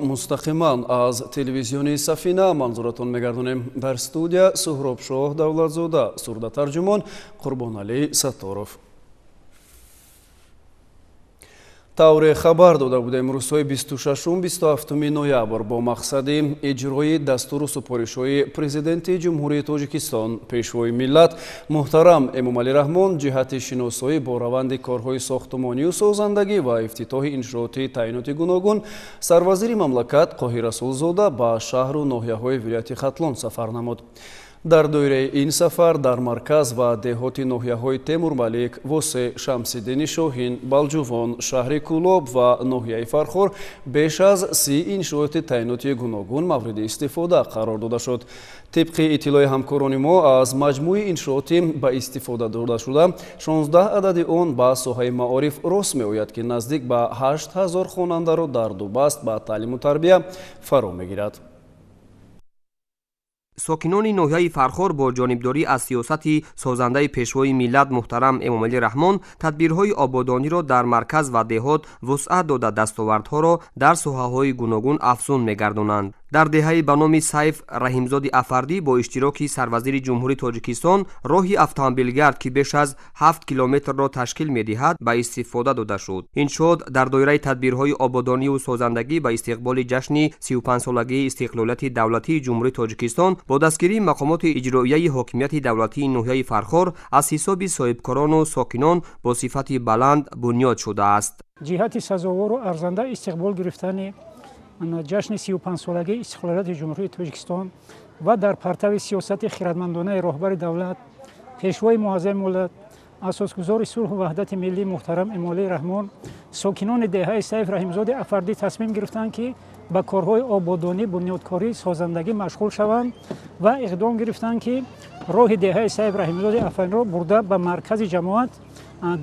Мустақиман аз телевизиони Сафина манзуратон мегардонем. Дар студия Суҳробшоҳ Давлатзода, сурдатарҷумон Қурбоналӣ Сатторов. Тавре хабар дода будем, рӯзҳои 26-27 ноябр бо мақсади иҷрои дастуру супоришҳои Президенти Ҷумҳурии Тоҷикистон, Пешвои миллат муҳтарам Эмомалӣ Раҳмон ҷиҳати шиносоӣ бо раванди корҳои сохтумонию созандагӣ ва ифтитоҳи иншооти таъиноти гуногун сарвазири мамлакат Қоҳир Расулзода ба шаҳру ноҳияҳои вилояти Хатлон сафар намуд. Дар доираи ин сафар дар марказ ва деҳоти ноҳияҳои Темурмалик, Восе, Шамсиддини Шоҳин, Балҷувон, шаҳри Кӯлоб ва ноҳияи Фархор беш аз 30 иншооти таъиноти гуногун мавриди истифода қарор дода шуд. Тибқи иттилои ҳамкорони мо, аз маҷмӯи иншооти ба истифода додашуда 16 адади он ба соҳаи маориф рост меояд, ки наздик ба 8000 хонандаро дар ду баст ба таълиму тарбия фаро мегирад. Сокинони ноҳияи Фархор бо ҷонибдорӣ аз сиёсати созандаи Пешвои миллат муҳтарам Эмомалӣ Раҳмон тадбирҳои ободониро дар марказ ва деҳот вусъат дода, дастовардҳоро дар соҳаҳои гуногун афзун мегардонанд. Дар деҳаи ба номи Сайф Раҳимзоди Афардӣ бо иштироки сарвазири Ҷумҳурии Тоҷикистон роҳи автомобилгард, ки беш аз 7 километрро ташкил медиҳад, ба истифода дода шуд. Иншоот дар доираи тадбирҳои ободонию созандагӣ ба истиқболи ҷашни 35-солагии истиқлолияти давлатии Ҷумҳурии Тоҷикистон бо дастгирии мақомоти иҷроияи ҳокимияти давлатии ноҳияи Фархор аз ҳисоби соҳибкорону сокинон бо сифати баланд бунёд шудааст. Ҷиҳати сазовору арзанда истиқбол гирифтани ҷашни 35-солагии истиқлолияти Ҷумҳурии Тоҷикистон ва дар партави сиёсати хиратмандонаи роҳбари давлат, Пешвои муаззами миллат, асосгузори сулҳу ваҳдати миллӣ муҳтарам Эмомалӣ Раҳмон, сокинони деҳаи Сайф Раҳимзоди Афардӣ тасмим гирифтанд, ки ба корҳои ободонӣ, бунёдкорӣ, созандагӣ машғул шаванд ва иқдом гирифтанд, ки роҳи деҳаи Сайф Раҳимзоди Афардиро бурда ба маркази ҷамоат,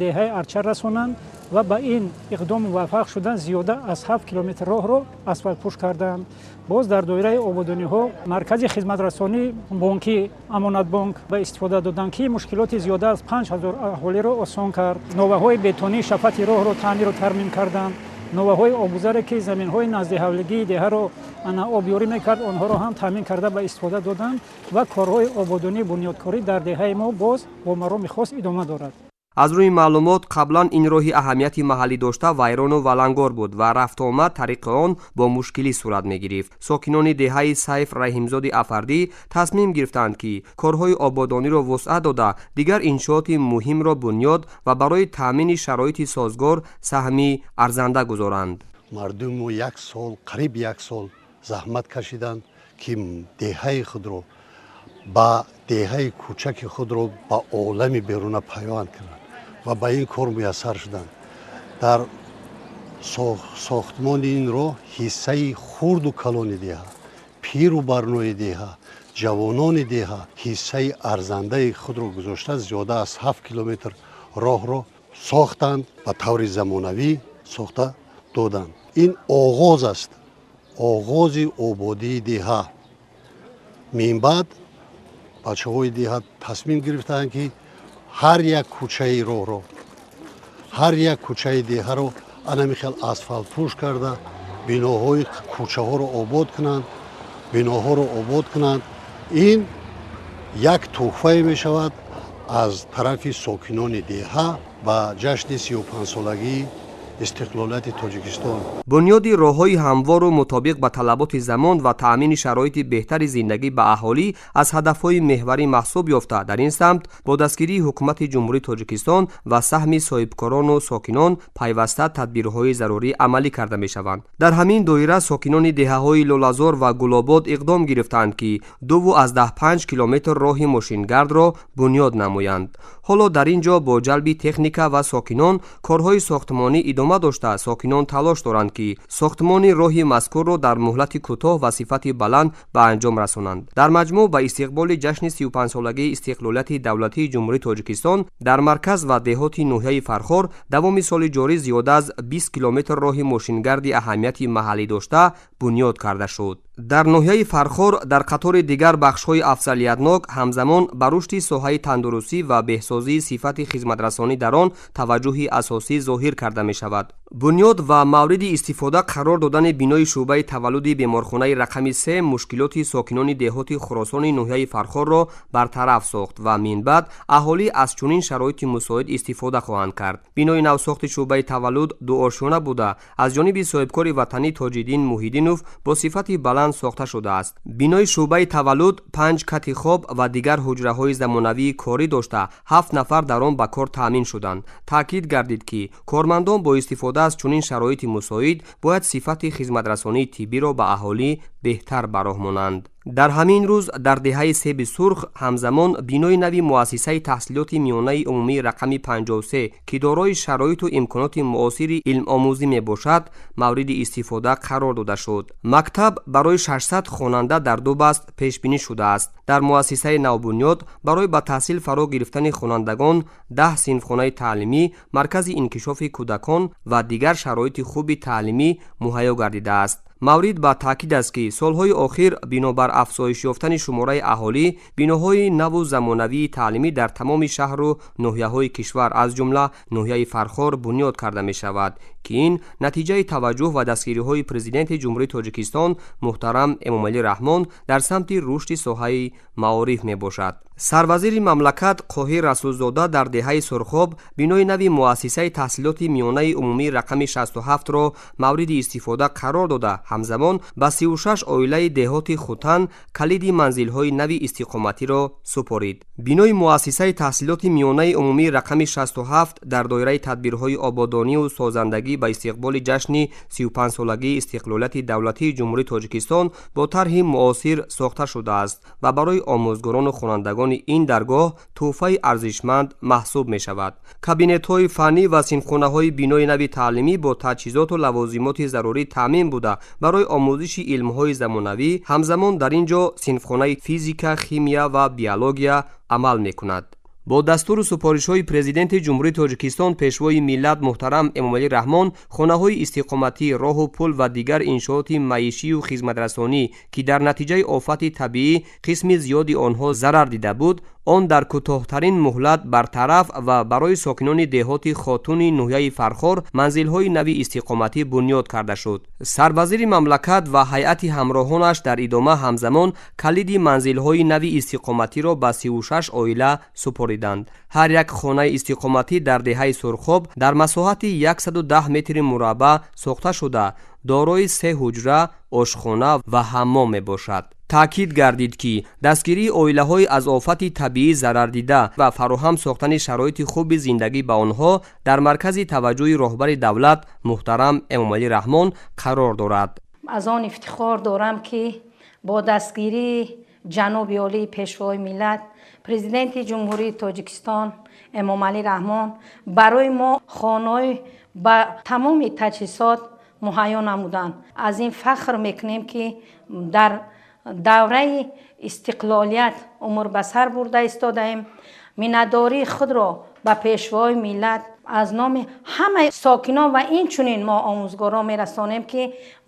деҳаи Арча расонанд ва ба ин иқдом муваффақ шуданд. Зиёда аз 7 километр роҳро асфалтпӯш карданд. Боз дар доираи ободониҳо маркази хизматрасонии бонкӣ Амонатбонк ба истифода доданд, ки мушкилоти зиёда аз 5000 аҳолиро осон кард. Новаҳои бетонии шафати роҳро таъмиру тармим карданд. Новаҳои обгузаре, ки заминҳои наздиҳавлигии деҳаро обёрӣ мекард, онҳоро ҳам таъмин карда ба истифода доданд ва корҳои ободонӣ, бунёдкорӣ дар деҳаи мо боз бо мароми хос идома дорад. Аз рӯи маълумот, қаблан ин роҳи аҳамияти маҳаллӣ дошта вайрону валангор буд ва рафтуомад тариқи он бо мушкилӣ сурат мегирифт. Сокинони деҳаи Сайф Раҳимзоди Афардӣ тасмим гирифтанд, ки корҳои ободониро вусъат дода, дигар иншооти муҳимро бунёд ва барои таъмини шароити созгор саҳми арзанда гузоранд. Мардуму як сол, қариб як сол заҳмат кашиданд, ки деҳаи худро ба деҳаи кӯчаки худро ба олами беруна пайванд кунанд ва ба ин кор муяссар шуданд. Дар сохтмони ин роҳ ҳиссаи хурду калони деҳа, пиру барнои деҳа, ҷавонони деҳа ҳиссаи арзандаи худро гузошта, зиёда аз 7 километр роҳро сохтанд, ба таври замонавӣ сохта доданд. Ин оғоз аст, оғози ободии деҳа. Минбаъд бачаҳои деҳа тасмим гирифтаанд, ки ҳар як кӯчаи роҳро, ҳар як кӯчаи деҳаро анами хел асфалтпӯш карда, биноҳои кӯчаҳоро обод кунанд, биноҳоро обод кунанд. Ин як тӯҳфае мешавад аз тарафи сокинони деҳа ба ҷашни 35-солагии истиқлолияти Тоҷикистон. Бунёди роҳҳои ҳамвору мутобиқ ба талаботи замон ва таъмини шароити беҳтари зиндагӣ ба аҳолӣ аз ҳадафҳои меҳварӣ маҳсуб ёфта, дар ин самт бо дастгирии Ҳукумати Ҷумҳурии Тоҷикистон ва саҳми соҳибкорону сокинон пайваста тадбирҳои зарурӣ амалӣ карда мешаванд. Дар ҳамин доира сокинони деҳаҳои Лолазор ва Гулобод иқдом гирифтаанд, ки 2,5 километр роҳи мошингардро бунёд намоянд. Ҳоло дар ин ҷо бо ҷалби техника ва сокинон корҳои сохтмонӣ идома дошта, сокинон талош доранд, ки сохтмони роҳи мазкурро дар муҳлати кӯтоҳ ва сифати баланд ба анҷом расонанд. Дар маҷмӯъ, ба истиқболи ҷашни 35-солагии истиқлолияти давлатии Ҷумҳурии Тоҷикистон дар марказ ва деҳоти ноҳияи Фархор давоми соли ҷорӣ зиёда аз 20 километр роҳи мошингарди аҳамияти маҳаллӣ дошта бунёд карда шуд. Дар ноҳияи Фархор дар қатори дигар бахшҳои афзалиятнок ҳамзамон ба рушди соҳаи тандурустӣ ва беҳсозии сифати хизматрасонӣ дар он таваҷҷӯҳи асосӣ зоҳир карда мешавад. Бунёд ва мавриди истифода қарор додани бинои шӯъбаи таваллуди беморхонаи рақами 3 мушкилоти сокинони деҳоти Хуросони ноҳияи Фархорро бартараф сохт ва минбаъд аҳолӣ аз чунин шароити мусоид истифода хоҳанд кард. Бинои навсохти шӯъбаи таваллуд дуошёна буда, аз ҷониби соҳибкори ватанӣ Тоҷиддин Муҳиддинов бо сифати баланд сохта шудааст. Бинои шӯъбаи таваллуд 5 кати хоб ва дигар ҳуҷраҳои замонавии корӣ дошта, 7 нафар дар он ба кор таъмин шуданд. Таъкид гардид, ки кормандон бо истифода аз чунин шароити мусоид бояд сифати хизматрасонии тиббиро ба аҳолӣ беҳтар ба роҳ монанд. Дар ҳамин рӯз дар деҳаи Себи Сурх ҳамзамон бинои нави муассисаи таҳсилоти миёнаи умумии рақами 53, ки дорои шароиту имконоти муосири илмомӯзӣ мебошад, мавриди истифода қарор дода шуд. Мактаб барои 600 хонанда дар ду баст пешбинӣ шудааст. Дар муассисаи навбунёд барои ба таҳсил фаро гирифтани хонандагон 10 синфхонаи таълимӣ, маркази инкишофи кӯдакон ва дигар шароити хуби таълимӣ муҳайё гардидааст. Маврид ба таъкид аст, ки солҳои охир бинобар афзоиш ёфтани шумораи аҳолӣ биноҳои наву замонавии таълимӣ дар тамоми шаҳру ноҳияҳои кишвар, аз ҷумла ноҳияи Фархор, бунёд карда мешавад, ки ин натиҷаи таваҷҷӯҳ ва дастгириҳои Президенти Ҷумҳурии Тоҷикистон муҳтарам Эмомалӣ Раҳмон дар самти рушди соҳаи маориф мебошад. Сарвазири мамлакат Қоҳир Расулзода дар деҳаи Сурхоб бинои нави муассисаи таҳсилоти миёнаи умумии рақами 67-ро мавриди истифода қарор дода, ҳамзамон ба 36 оилаи деҳоти Хутан калиди манзилҳои нави истиқоматиро супорид. Бинои муассисаи таҳсилоти миёнаи умумии рақами 67 дар доираи тадбирҳои ободонию созандагӣ ба истиқболи ҷашни 35-солагии истиқлолияти давлатии Ҷумҳурии Тоҷикистон бо тарҳи муосир сохта шудааст ва барои омӯзгорону хонандагони ин даргоҳ тӯҳфаи арзишманд маҳсуб мешавад. Кабинетҳои фаннӣ ва синфхонаҳои бинои нави таълимӣ бо таҷҳизоту лавозимоти зарурӣ таъмин буда, барои омӯзиши илмҳои замонавӣ ҳамзамон дар ин ҷо синфхонаи физика, химия ва биология амал мекунад. Бо дастуру супоришҳои Президенти Ҷумҳурии Тоҷикистон Пешвои миллат муҳтарам Эмомалӣ Раҳмон хонаҳои истиқоматӣ, роҳу пул ва дигар иншооти маишию хизматрасонӣ, ки дар натиҷаи офати табиӣ қисми зиёди онҳо зарар дида буд, он дар кӯтоҳтарин муҳлат бартараф ва барои сокинони деҳоти Хотуни ноҳияи Фархор манзилҳои нави истиқоматӣ бунёд карда шуд. Сарвазири мамлакат ва ҳайати ҳамроҳонаш дар идома ҳамзамон калиди манзилҳои нави истиқоматиро ба 36 оила супориданд. Ҳар як хонаи истиқоматӣ дар деҳаи Сурхоб дар масоҳати 110 метри мураббаъ сохта шуда, дорои 3 ҳуҷра, ошхона ва ҳаммом мебошад. Таъкид гардид, ки дастгирии оилаҳои аз офати табиӣ зарардида ва фароҳам сохтани шароити хуби зиндагӣ ба онҳо дар маркази таваҷҷӯҳи роҳбари давлат муҳтарам Эмомалӣ Раҳмон қарор дорад. Аз он ифтихор дорам, ки бо дастгирии ҷаноби олии Пешвои миллат, Президенти Ҷумҳурии Тоҷикистон Эмомалӣ Раҳмон барои мо хонаҳои ба тамоми таҷҳизот муҳайё намуданд. Аз ин фахр мекунем, ки дар давраи истиқлолият умр ба сар бурда истодаем. Миннатдории худро ба Пешвои миллат аз номи ҳамаи сокинон ва инчунин мо омӯзгорон мерасонем, ки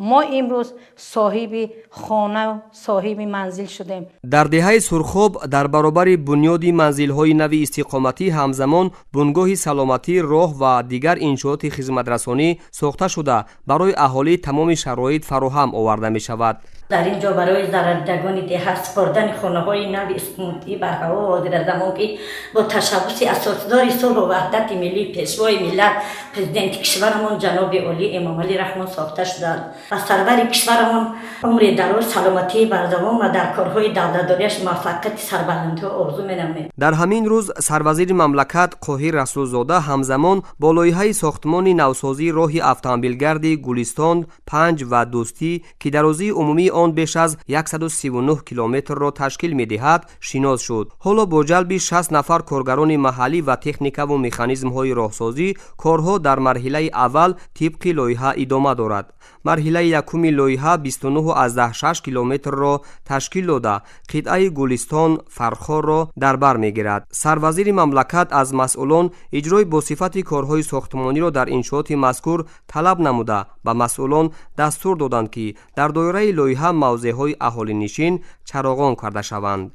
мо имрӯз соҳиби хонау соҳиби манзил шудем. Дар деҳаи Сурхоб дар баробари бунёди манзилҳои нави истиқоматӣ ҳамзамон бунгоҳи саломатӣ, роҳ ва дигар иншооти хизматрасонӣ сохта шуда, барои аҳолӣ тамоми шароит фароҳам оварда мешавад. Дар ин ҷо барои зарардидагони деҳа супордани хонаҳои нави истиқоматӣ барҳаво ҳозиразамон, ки бо ташаббуси асосгузори сулҳу ваҳдати миллӣ, Пешвои миллат, Президенти кишварамон ҷаноби олӣ Эмомалӣ Раҳмон сохта шудааст. Ба сарвари кишварамон умри дароз, саломатии бардавом ва дар корҳои давлатдориаш муваффақияти сарбаландиҳо орзу менамоем. Дар ҳамин рӯз сарвазири мамлакат Қоҳир Расулзода ҳамзамон бо лоиҳаи сохтмони навсозии роҳи автомобилгарди Гулистон, Панҷ ва Дӯстӣ, ки дарозии умумии он беш аз 139 километрро ташкил медиҳад, шинос шуд. Ҳоло бо ҷалби 60 нафар коргарони маҳаллӣ ва техникаву механизмҳои роҳсозӣ роҳсозӣ корҳо дар марҳилаи аввал тибқи лоиҳа идома дорад. Марҳилаи якуми лоиҳа 29,6 километрро ташкил дода, қитъаи Гулистон Фархорро дар бар мегирад. Сарвазири мамлакат аз масъулон иҷрои босифати корҳои сохтмониро дар иншооти мазкур талаб намуда, ба масъулон дастур доданд, ки дар доираи лоиҳа мавзеъҳои аҳолинишин чароғон карда шаванд.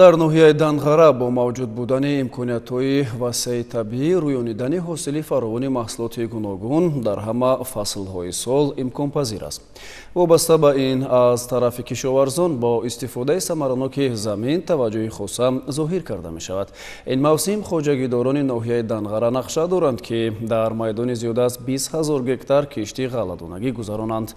Дар ноҳияи Данғара бо мавҷуд будани имкониятҳои васеи табиӣ рӯёнидани ҳосили фаровони маҳсулоти гуногун дар ҳама фаслҳои сол имконпазир аст. Вобаста ба ин аз тарафи кишоварзон бо истифодаи самараноки замин таваҷҷӯҳи хоса зоҳир карда мешавад. Ин мавсим хоҷагидорони ноҳияи Данғара нақша доранд, ки дар майдони зиёда аз 20 ҳазор гектар кишти ғалладонагӣ гузаронанд.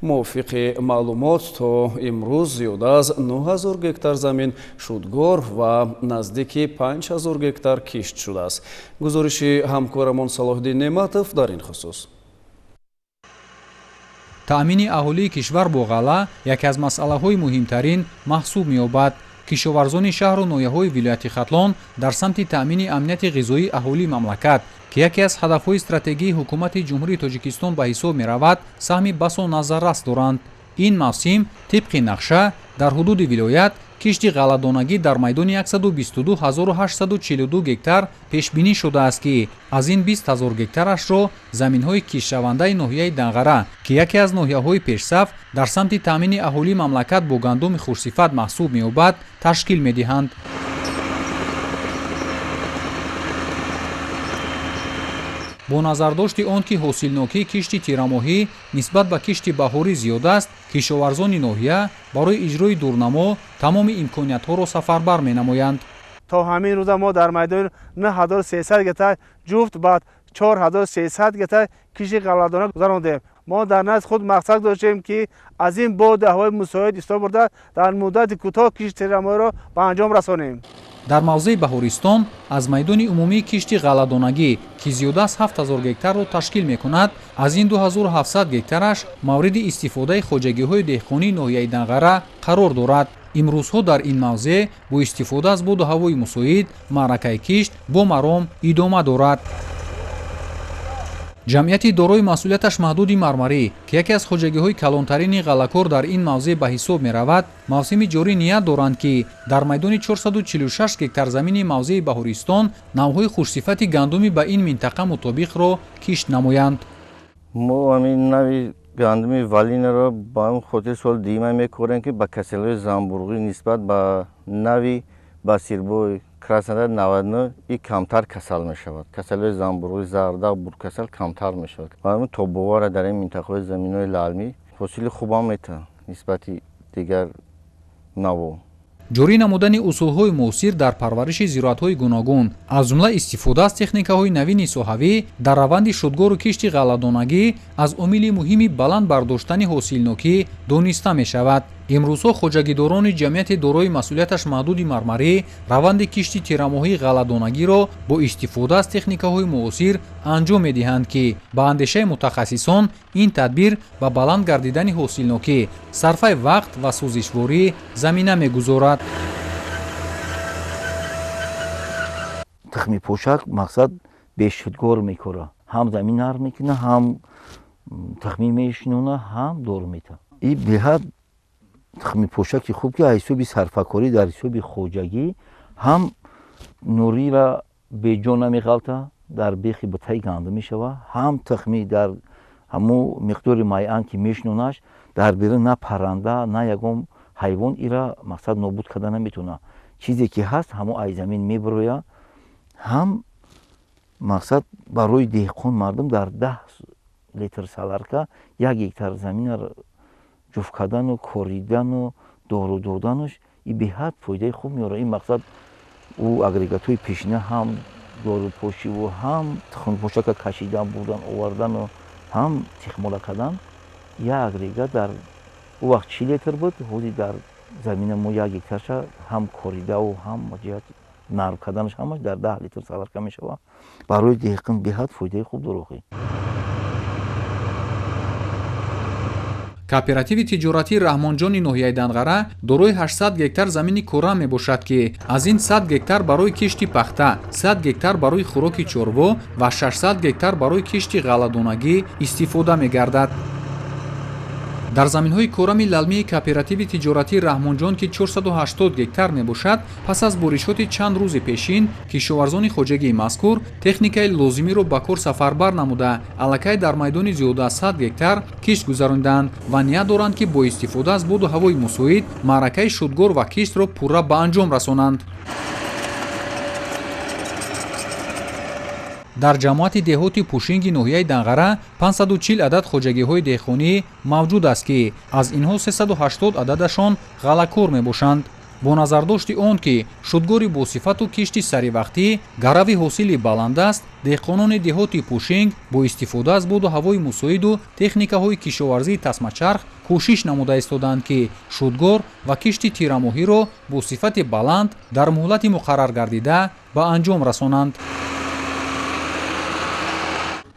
Мувофиқи маълумот, то имрӯз зиёда аз 9 ҳазор гектар замин шудгор ва наздики 5 ҳазор гектар кишт шудааст. Гузориши ҳамкорамон Салоҳиддин Неъматов дар ин хусус. Таъмини аҳолии кишвар бо ғалла яке аз масъалаҳои муҳимтарин маҳсуб меёбад. Кишоварзони шаҳру ноҳияҳои вилояти Хатлон дар самти таъмини амнияти ғизоии аҳолии мамлакат, ки яке аз ҳадафҳои стратегии ҳукумати Ҷумҳурии Тоҷикистон ба ҳисоб меравад, саҳми басо назаррас доранд. Ин мавсим тибқи нақша дар ҳудуди вилоят кишти ғалладонагӣ дар майдони 122 842 гектар пешбинӣ шудааст, ки аз ин 20 ҳазор гектарашро заминҳои киштшавандаи ноҳияи Данғара, ки яке аз ноҳияҳои пешсаф дар самти таъмини аҳолии мамлакат бо гандуми хушсифат маҳсуб меёбад, ташкил медиҳанд. Бо назардошти он ки ҳосилнокии кишти тирамоҳӣ нисбат ба кишти баҳорӣ зиёд аст, кишоварзони ноҳия барои иҷрои дурнамо тамоми имкониятҳоро сафарбар менамоянд. То ҳамин рӯза мо дар майдони 9300 гектар ҷуфт ба 4300 гектар кишти ғалладона гузарондем. Мо дар назди худ мақсад доштем, ки аз ин боду ҳавои мусоид истифода бурда дар муддати кӯтоҳ кишти тирамоҳиро ба анҷом расонем. Дар мавзеи Баҳористон аз майдони умумии кишти ғалладонагӣ, ки зиёда аз 7000 гектарро ташкил мекунад, аз ин 2700 гектараш мавриди истифодаи хоҷагиҳои деҳқонии ноҳияи Данғара қарор дорад. Имрӯзҳо дар ин мавзеъ бо истифода аз боду ҳавои мусоид маъракаи кишт бо маром идома дорад. Ҷамъияти дорои масъулияташ маҳдуди Мармарӣ, ки яке аз хоҷагиҳои калонтарини ғаллакор дар ин мавзеъ ба ҳисоб меравад, мавсими ҷорӣ ният доранд, ки дар майдони 446 гектар замини мавзеи Баҳористон навъҳои хушсифати гандуми ба ин минтақа мутобиқро кишт намоянд. Мо ҳамин нави гандуми валинаро ба он хотир соли дуюма мекорем, ки ба касалиҳои занбурғӣ нисбат ба нави Басирбой Краснодар 99 и камтар касал мешавад. Касалиҳои занбурғӣ, зарда, буркасал камтар мешавад. Ва ҳамин тобовара дар ин минтақаҳои заминҳои лаълмӣ ҳосили хубам метаҳад нисбати дигар навъ. Ҷорӣ намудани усулҳои муосир дар парвариши зироатҳои гуногун, аз ҷумла истифода аз техникаҳои навини соҳавӣ дар раванди шудгору кишти ғалладонагӣ аз омили муҳими баланд бардоштани ҳосилнокӣ дониста мешавад. Имрӯзҳо хоҷагидорони ҷамъияти дорои масъулияташ маҳдуди Мармарӣ раванди кишти тирамоҳии ғалладонагиро бо истифода аз техникаҳои муосир анҷом медиҳанд, ки ба андешаи мутахассисон ин тадбир ба баланд гардидани ҳосилнокӣ, сарфаи вақт ва сӯзишворӣ замина мегузорад. Тухми пошак мақсад бешудгор мекора, ҳам замин нарм мекуна, ҳам тухмӣ мешинона, ҳам дору метаҳад. И беҳад тухми пошаки хуб, ки аз ҳисоби сарфакорӣ дар ҳисоби хоҷагӣ ҳам нурира беҷон намеғалта, дар бехи бутаи гандум мешава, ҳам тухмӣ дар ҳамун миқдори муайян ки мешинонаш, дар берун на парранда, на ягон ҳайвон ира мақсад нобуд карда наметавона. Чизе ки ҳаст ҳамон ай замин мебироя, ҳам мақсад барои деҳқон мардум дар 10 литр саларка 1 гектар заминро ҷуфт кардану коридану дору доданаш и беҳад фоидаи хуб меорад. Ин мақсад ӯ агрегатҳои пешина ҳам дорупошиву ҳам тухмпошака кашидан, бурдан, овардану ҳам тихмола кардан. Як агрегат дар ӯ вақт 40 литр буд, ҳозир дар замина мо 1 гектарша ҳам коридаву ҳам ҷиҳат нарм карданаш ҳамаш дар 10 литр саларка мешавад. Барои деҳқон беҳад фоидаи хуб дорад. Кооперативи тиҷоратии Раҳмонҷони ноҳияи Данғара дорои 800 гектар замини кора мебошад, ки аз ин 100 гектар барои кишти пахта, 100 гектар барои хӯроки чорво ва 600 гектар барои кишти ғалладонагӣ истифода мегардад. Дар заминҳои корами лалмии кооперативи тиҷоратии Раҳмонҷон, ки 480 гектар мебошад, пас аз боришоти чанд рӯзи пешин кишоварзони хоҷагии мазкур техникаи лозимиро ба кор сафарбар намуда, аллакай дар майдони зиёда аз 100 гектар кишт гузаронидаанд ва ният доранд, ки бо истифода аз боду ҳавои мусоид маъракаи шудгор ва киштро пурра ба анҷом расонанд. Дар ҷамоати деҳоти Пушинги ноҳияи Данғара 540 адад хоҷагиҳои деҳқонӣ мавҷуд аст, ки аз инҳо 380 ададашон ғаллакор мебошанд. Бо назардошти он ки шудгори босифату кишти саривақтӣ гарави ҳосили баланд аст, деҳқонони деҳоти Пушинг бо истифода аз боду ҳавои мусоиду техникаҳои кишоварзии тасмачарх кӯшиш намуда истодаанд, ки шудгор ва кишти тирамоҳиро бо сифати баланд дар муҳлати муқаррар гардида ба анҷом расонанд.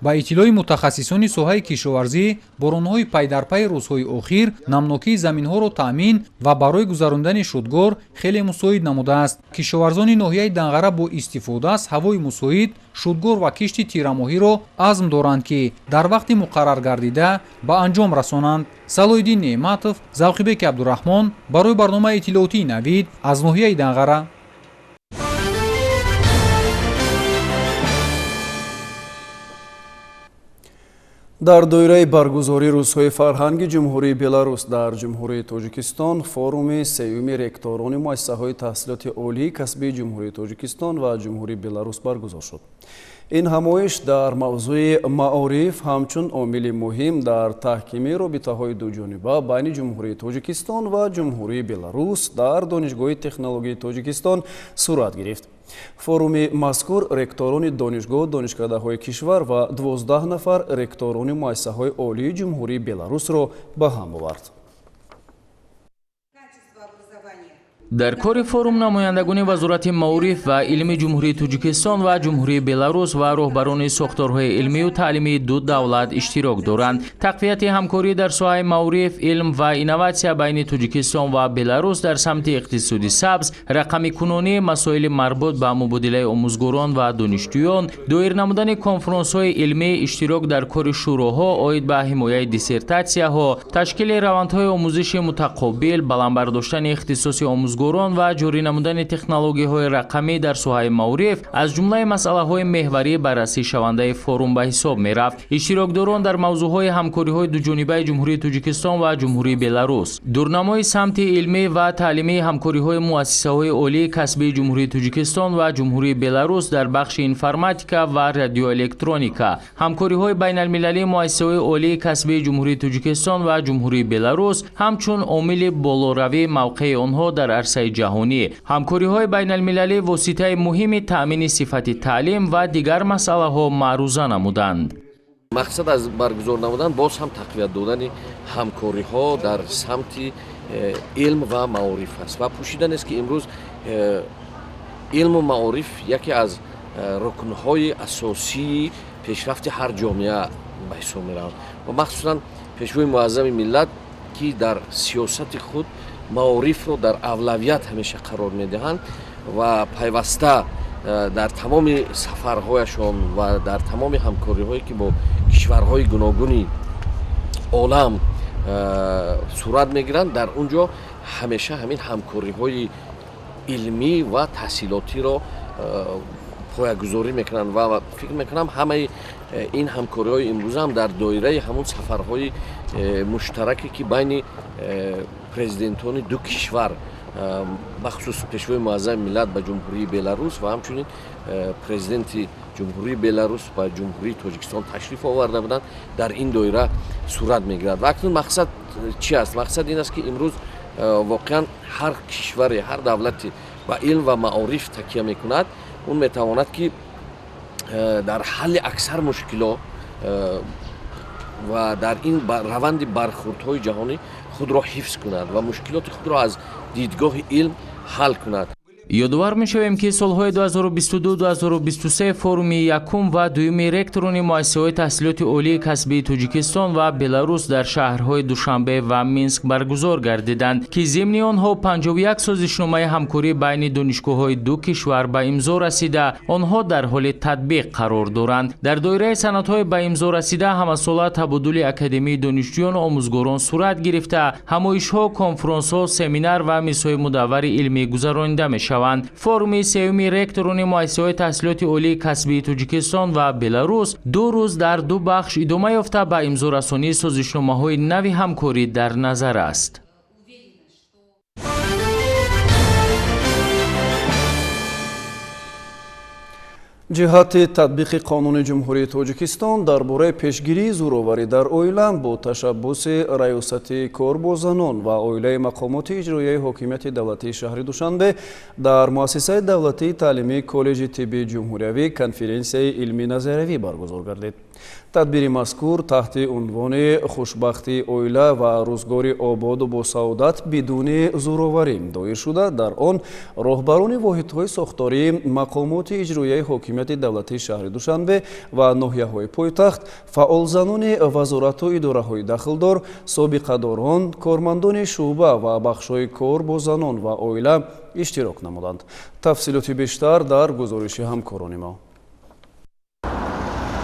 Ба иттилои мутахассисони соҳаи кишоварзӣ, боронҳои пайдарпайи рӯзҳои охир намнокии заминҳоро таъмин ва барои гузарондани шудгор хеле мусоид намудааст. Кишоварзони ноҳияи Данғара бо истифода аз ҳавои мусоид шудгор ва кишти тирамоҳиро азм доранд, ки дар вақти муқаррар гардида ба анҷом расонанд. Салоҳиддин Неъматов, Завқибеки Абдураҳмон барои барномаи иттилоотии Навид аз ноҳияи Данғара. Дар доираи баргузории рӯзҳои фарҳанги Ҷумҳурии Беларус дар Ҷумҳурии Тоҷикистон форуми сеюми ректорони муассисаҳои таҳсилоти олии касбии Ҷумҳурии Тоҷикистон ва Ҷумҳурии Беларус баргузор шуд. Ин ҳамоиш дар мавзӯи маориф ҳамчун омили муҳим дар таҳкими робитаҳои дуҷониба байни Ҷумҳурии Тоҷикистон ва Ҷумҳурии Беларус дар Донишгоҳи технологияи Тоҷикистон сурат гирифт. Форуми мазкур ректорони донишгоҳ, донишкадаҳои кишвар ва 12 нафар ректорони муассисаҳои олии Ҷумҳурии Беларусро ба ҳам овард. Дар кори форум намояндагони Вазорати маориф ва илми Ҷумҳурии Тоҷикистон ва Ҷумҳурии Беларус ва роҳбарони сохторҳои илмию таълимии ду давлат иштирок доранд. Тақвияти ҳамкорӣ дар соҳаи маориф, илм ва инноватсия байни Тоҷикистон ва Беларус дар самти иқтисоди сабз, рақамикунонӣ, масоили марбут ба мубодилаи омӯзгорон ва донишҷӯён, доир намудани конфронсҳои илмӣ, иштирок дар кори шӯроҳо оид ба ҳимояи диссертатсияҳо, ташкили равандҳои омӯзиши мутақобил, баланд бардоштани ихтисоси омӯзгорон ва ҷорӣ намудани технологияҳои рақамӣ дар соҳаи маориф аз ҷумлаи масъалаҳои меҳварии баррасӣшавандаи форум ба ҳисоб мерафт. Иштирокдорон дар мавзӯъҳои ҳамкориҳои дуҷонибаи Ҷумҳурии Тоҷикистон ва Ҷумҳурии Беларус, дурнамои самти илмӣ ва таълимии ҳамкориҳои муассисаҳои олии касбии Ҷумҳурии Тоҷикистон ва Ҷумҳурии Беларус дар бахши информатика ва радиоэлектроника, ҳамкориҳои байналмилалии муассисаҳои олии касбии Ҷумҳурии Тоҷикистон ва Ҷумҳурии Беларус ҳамчун омили болоравии мавқеи онҳо дар арсаи ҷаҳонӣ, ҳамкориҳои байналмилалӣ воситаи муҳими таъмини сифати таълим ва дигар масъалаҳо маъруза намуданд. Мақсад аз баргузор намудан боз ҳам тақвият додани ҳамкориҳо дар самти илм ва маориф аст ва пӯшида нест, ки имрӯз илму маориф яке аз рукнҳои асосии пешрафти ҳар ҷомеа ба ҳисоб меравад ва махсусан Пешвои муаззами миллат, ки дар сиёсати худ маорифро дар авлавият ҳамеша қарор медиҳанд ва пайваста дар тамоми сафарҳояшон ва дар тамоми ҳамкориҳое, ки бо кишварҳои гуногуни олам сурат мегиранд, дар он ҷо ҳамеша ҳамин ҳамкориҳои илмӣ ва таҳсилотиро поягузорӣ мекунанд ва фикр мекунам ҳамаи ин ҳамкориҳои имрӯза ҳам дар доираи ҳамун сафарҳои муштараке, ки байни президентони ду кишвар, бахусус Пешвои муаззами миллат ба Ҷумҳурии Беларус ва ҳамчунин президенти Ҷумҳурии Беларус ба Ҷумҳурии Тоҷикистон ташриф оварда буданд, дар ин доира сурат мегирад. Ва акнун мақсад чи аст? Мақсад ин аст, ки имрӯз воқеан ҳар кишваре, ҳар давлате ба илм ва маориф такя мекунад, он метавонад, ки дар ҳалли аксар мушкилот ва дар ин раванди бархӯрдҳои ҷаҳонӣ худро ҳифз кунад ва мушкилоти худро аз дидгоҳи илм ҳал кунад. Ёдовар мешавем, ки солҳои 2022-2023 форуми якум ва дуюми ректорони муассисаҳои таҳсилоти олии касбии Тоҷикистон ва Беларус дар шаҳрҳои Душанбе ва Минск баргузор гардиданд, ки зимни онҳо 51 созишномаи ҳамкорӣ байни донишгоҳҳои ду кишвар ба имзо расида, онҳо дар ҳоли татбиқ қарор доранд. Дар доираи санадҳои ба имзо расида ҳамасола табодули академии донишҷӯёну омӯзгорон сурат гирифта, ҳамоишҳо, конфронсҳо, семинар ва мизҳои мудаввари илмӣ гузаронида мешаванд. Форуми сеюми ректорони муассисаҳои таҳсилоти олии касбии Тоҷикистон ва Беларус 2 рӯз дар 2 бахш идома ёфта, ба имзорасонии созишномаҳои нави ҳамкорӣ дар назар аст. Ҷиҳати татбиқи қонуни Ҷумҳурии Тоҷикистон дар бораи пешгирии зӯроварӣ дар оила бо ташаббуси Раёсати кор бо занон ва оилаи мақомоти иҷроияи ҳокимияти давлатии шаҳри Душанбе дар муассисаи давлатии таълимии Коллеҷи тиббии ҷумҳуриявӣ конференсияи илмӣ назариявӣ баргузор гардид. Тадбири мазкур таҳти унвони хушбахтии оила ва рӯзгори ободу босаодат бидуни зӯроварӣ доир шуда, дар он роҳбарони воҳидҳои сохтории мақомоти иҷроияи ҳокимияти давлатии шаҳри Душанбе ва ноҳияҳои пойтахт, фаъолзанони вазорату идораҳои дахлдор, собиқадорон, кормандони шӯъба ва бахшҳои кор бо занон ва оила иштирок намуданд. Тафсилоти бештар дар гузориши ҳамкорони мо.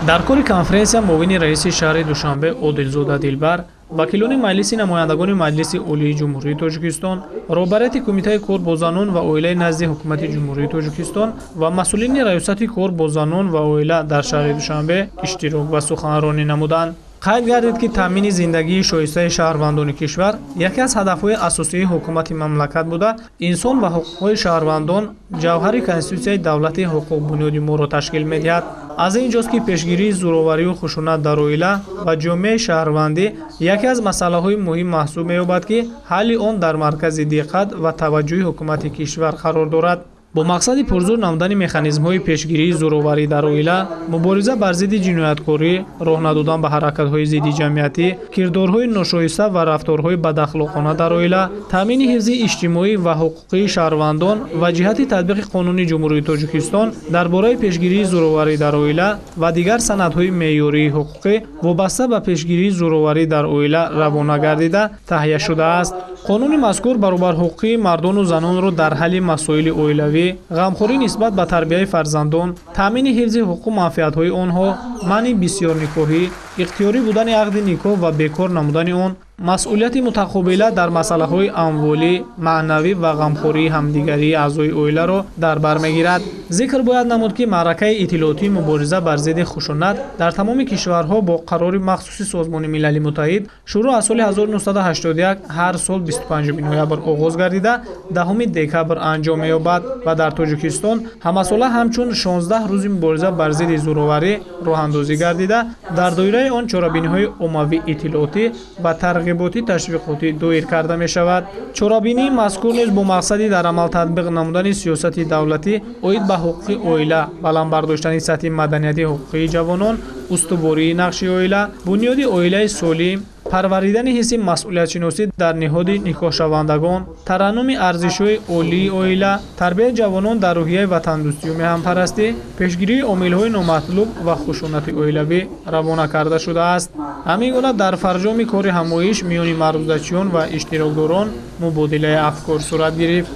Дар кори конференсия муовини раиси шаҳри Душанбе Одилзода Дилбар, вакилони Маҷлиси намояндагони Маҷлиси Олии Ҷумҳурии Тоҷикистон, роҳбарияти Кумитаи кор бо занон ва оилаи назди Ҳукумати Ҷумҳурии Тоҷикистон ва масъулини Раёсати кор бо занон ва оила дар шаҳри Душанбе иштирок ва суханронӣ намуданд. Қайд гардид, ки таъмини зиндагии шоистаи шаҳрвандони кишвар яке аз ҳадафҳои асосии ҳукумати мамлакат буда, инсон ва ҳуқуқҳои шаҳрвандон ҷавҳари конститутсияи давлати ҳуқуқбунёди моро ташкил медиҳад. Аз ин ҷост, ки пешгирии зӯроварию хушунат дар оила ва ҷомеаи шаҳрвандӣ яке аз масъалаҳои муҳим маҳсуб меёбад, ки ҳалли он дар маркази диққат ва таваҷҷӯҳи ҳукумати кишвар қарор дорад. Бо мақсади пурзур намудани механизмҳои пешгирии зӯроварӣ дар оила, мубориза бар зидди ҷинояткорӣ, роҳ надодан ба ҳаракатҳои зидди ҷамъиятӣ, кирдорҳои ношоиста ва рафторҳои бадахлоқона дар оила, таъмини ҳифзи иҷтимоӣ ва ҳуқуқии шаҳрвандон ва ҷиҳати татбиқи қонуни Ҷумҳурии Тоҷикистон дар бораи пешгирии зӯроварӣ дар оила ва дигар санадҳои меъёрии ҳуқуқӣ вобаста ба пешгирии зӯроварӣ дар оила равона гардида таҳия шудааст. Қонуни мазкур баробарҳуқуқии мардону занонро дар ҳалли масоили оилавӣ, ғамхорӣ нисбат ба тарбияи фарзандон, таъмини ҳифзи ҳуқуқу манфиатҳои онҳо, манъи бисёрникоҳӣ, ихтиёрӣ будани ақди никоҳ ва бекор намудани он, масъулияти мутақобила дар масъалаҳои амволӣ, маънавӣ ва ғамхории ҳамдигарии аъзои оиларо дар бар мегирад. Зикр бояд намуд, ки маъракаи иттилоотии мубориза бар зидди хушунат дар тамоми кишварҳо бо қарори махсуси Созмони Милали Муттаҳид шурӯъ аз соли 1981 ҳар сол 25 ноябр оғоз гардида, 10 декабр анҷом меёбад ва дар Тоҷикистон ҳамасола ҳамчун 16 рӯзи мубориза бар зидди зӯроварӣ роҳандозӣ гардида, дар доираи он чорабиниҳои оммавӣ иттилоотӣ ва тарғиботӣ ташвиқотӣ доир карда мешавад. Чорабинии мазкур низ бо мақсади дар амал татбиқ намудани сиёсати давлатӣ оид ба ҳуқуқи оила, баланд бардоштани сатҳи маданияти ҳуқуқии ҷавонон, устувории нақши оила, бунёди оилаи солим, парваридани ҳисси масъулиятшиносӣ дар ниҳоди никоҳшавандагон, тараннуми арзишҳои олии оила, тарбияи ҷавонон дар рӯҳияи ватандӯстию меҳанпарастӣ, пешгирии омилҳои номатлуб ва хушунати оилавӣ равона карда шудааст. Ҳамин гуна дар фарҷоми кори ҳамоиш миёни маърузачиён ва иштирокдорон мубодилаи афкор сурат гирифт.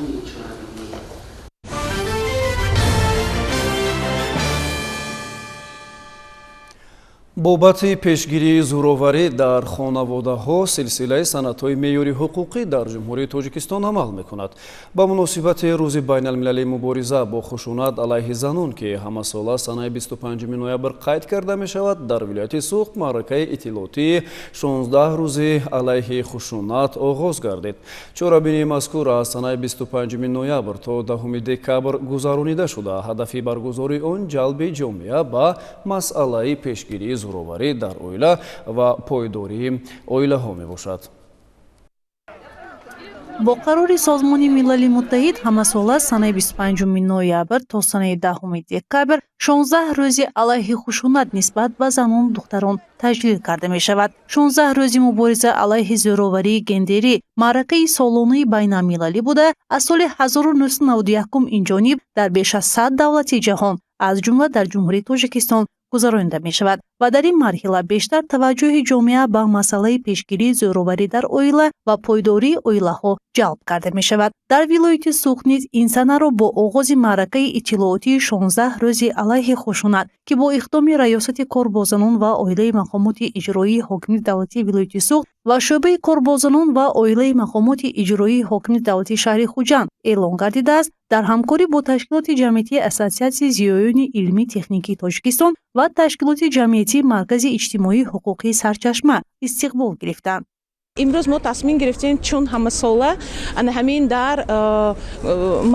Бобати пешгирии зӯроварӣ дар хонаводаҳо силсилаи санадҳои меъёри ҳуқуқӣ дар Ҷумҳурии Тоҷикистон амал мекунад. Ба муносибати рӯзи байналмилалии мубориза бо хушунат алайҳи занон, ки ҳамасола санаи 25 ноябр қайд карда мешавад, дар вилояти Суғд маъракаи иттилоотии 16 рӯзи алайҳи хушунат оғоз гардид. Чорабинии мазкур аз санаи 25 ноябр то 10 декабр гузаронида шуда, ҳадафи баргузории он ҷалби ҷомеа ба масъалаи пешгирии зӯроварӣ дар оила ва пойдории оилаҳо мебошад. Бо қарори Созмони Милали Муттаҳид ҳамасола санаи 25 ноябр то санаи 10 декабр 16 рӯзи алайҳи хушунат нисбат ба занону духтарон таҷлил карда мешавад. 16 рӯзи мубориза алайҳи зӯроварии гендерӣ маъракаи солонаи байналмилалӣ буда, аз соли 1991 инҷониб дар беш аз 100 давлати ҷаҳон, аз ҷумла дар Ҷумҳурии Тоҷикистон гузаронида мешавад ва дар ин марҳила бештар таваҷҷӯҳи ҷомеа ба масъалаи пешгирии зӯроварӣ дар оила ва пойдории оилаҳо ҷалб карда мешавад. Дар вилояти Суғд низ ин санаро бо оғози маъракаи иттилоотии 16 рӯзи алайҳи хушунат, ки бо иқдоми Раёсати кор бо занон ва оилаи мақомоти иҷроии ҳокимияти давлатии вилояти Суғд ва шӯъбаи кор бо занон ва оилаи мақомоти иҷроии ҳокимияти давлатии шаҳри Хуҷанд эълон гардидааст, дар ҳамкорӣ бо ташкилоти ҷамъиятии Ассотсиатсияи зиёиёни илмии техникии Тоҷикистон ва ташкилоти ҷамъиятии Маркази иҷтимоии ҳуқуқии Сарчашма истиқбол гирифтанд. Имрӯз мо тасмим гирифтем, чун ҳамасола ана ҳамин дар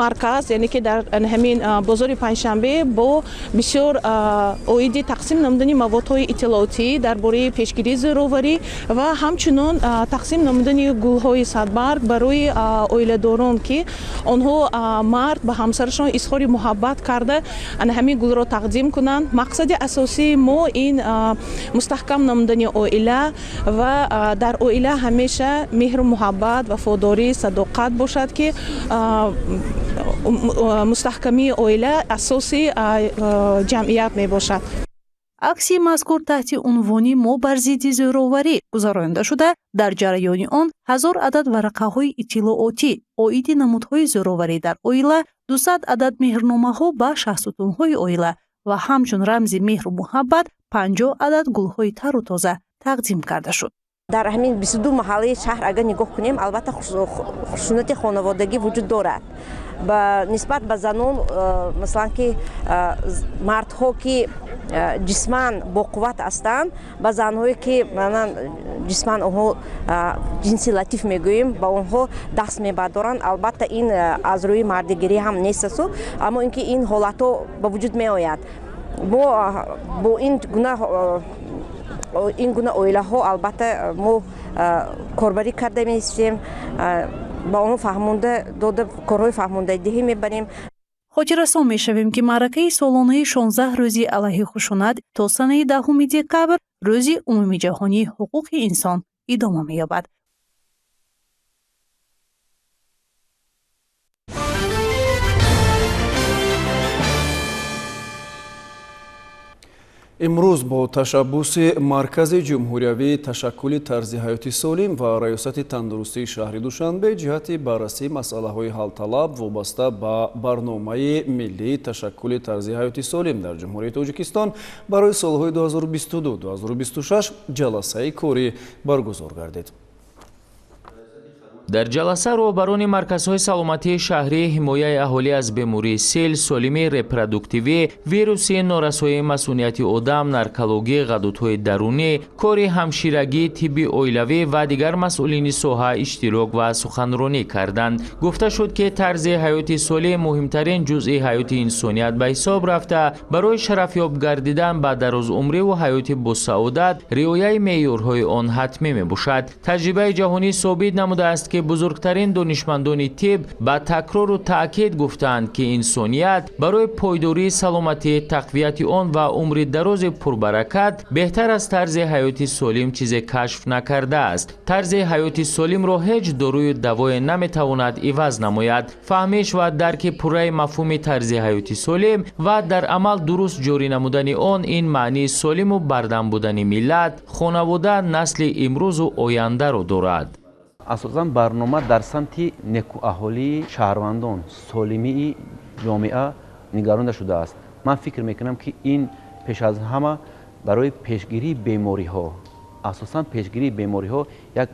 марказ, яъне ки дар ана ҳамин бозори Панҷшанбе бо бисёр оиди тақсим намудани маводҳои иттилоотӣ дар бораи пешгирии зӯроварӣ ва ҳамчунон тақсим намудани гулҳои садбарг барои оиладорон, ки онҳо мард ба ҳамсарашон изҳори муҳаббат карда ана ҳамин гулро тақдим кунанд. Мақсади асосии мо ин мустаҳкам намудани оила ва дар оила ҳамеша меҳру муҳаббат, вафодорӣ, садоқат бошад, ки мустаҳкамии оила асоси ҷамъият мебошад. Аксияи мазкур таҳти унвони «Мо бар зидди зӯроварӣ» гузаронида шуда, дар ҷараёни он 1000 адад варақаҳои иттилоотӣ оиди намудҳои зӯроварӣ дар оила, 200 адад меҳрномаҳо ба шаҳсутунҳои оила ва ҳамчун рамзи меҳру муҳаббат 50 адад гулҳои тару тоза тақдим карда шуд. Дар ҳамин 22 маҳаллаи шаҳр агар нигоҳ кунем, албатта хушунати хонаводагӣ вуҷуд дорад. Нисбат ба занон, масалан, ки мардҳо ки ҷисман боқувват ҳастанд, ба занҳое ки ҷисман онҳо ҷинси латиф мегӯем, ба онҳо даст мебардоранд. Албатта ин аз рӯи мардигирӣ ҳам нест асту, аммо ин ки ин ҳолатҳо ба вуҷуд меояд. Бо ин гуна оилаҳо албатта мо корбарӣ карда меистем, ба онҳо фаҳмонда дода, корҳои фаҳмондадиҳӣ мебарем. Хотиррасон мешавем, ки маъракаи солонаи 16 рӯзи алайҳи хушунат то санаи 10 декабр, рӯзи умумиҷаҳонии ҳуқуқи инсон, идома меёбад. Имрӯз бо ташаббуси Маркази ҷумҳуриявии ташаккули тарзи ҳаёти солим ва Раёсати тандурустии шаҳри Душанбе ҷиҳати баррасии масъалаҳои ҳалталаб вобаста ба барномаи миллии ташаккули тарзи ҳаёти солим дар Ҷумҳурии Тоҷикистон барои солҳои 2022-2026 ҷаласаи корӣ баргузор гардид. Дар ҷаласа роҳбарони марказҳои саломатии шаҳрӣ, ҳимояи аҳолӣ аз бемории сил, солимии репродуктивӣ, вируси норасоии масунияти одам, наркологӣ, ғадудҳои дарунӣ, кори ҳамширагӣ, тибби оилавӣ ва дигар масъулини соҳа иштирок ва суханронӣ карданд. Гуфта шуд, ки тарзи ҳаёти солим муҳимтарин ҷузъи ҳаёти инсоният ба ҳисоб рафта, барои шарафёб гардидан ба дарозумриву ҳаёти босаодат риояи меъёрҳои он ҳатмӣ мебошад. Таҷрибаи ҷаҳонӣ собит намудааст, ки бузургтарин донишмандони тиб ба такрору таъкид гуфтаанд, ки инсоният барои пойдории саломатӣ, тақвияти он ва умри дарози пурбаракат беҳтар аз тарзи ҳаёти солим чизе кашф накардааст. Тарзи ҳаёти солимро ҳеҷ дорую давое наметавонад иваз намояд. Фаҳмиш ва дарки пурраи мафҳуми тарзи ҳаёти солим ва дар амал дуруст ҷорӣ намудани он ин маънии солиму бардам будани миллат, хонавода, насли имрӯзу ояндаро дорад. Асосан барнома дар самти некуаҳолии шаҳрвандон, солимии ҷомеа нигаронда шудааст. Ман фикр мекунам, ки ин пеш аз ҳама барои пешгирии бемориҳо, асосан пешгирии бемориҳо як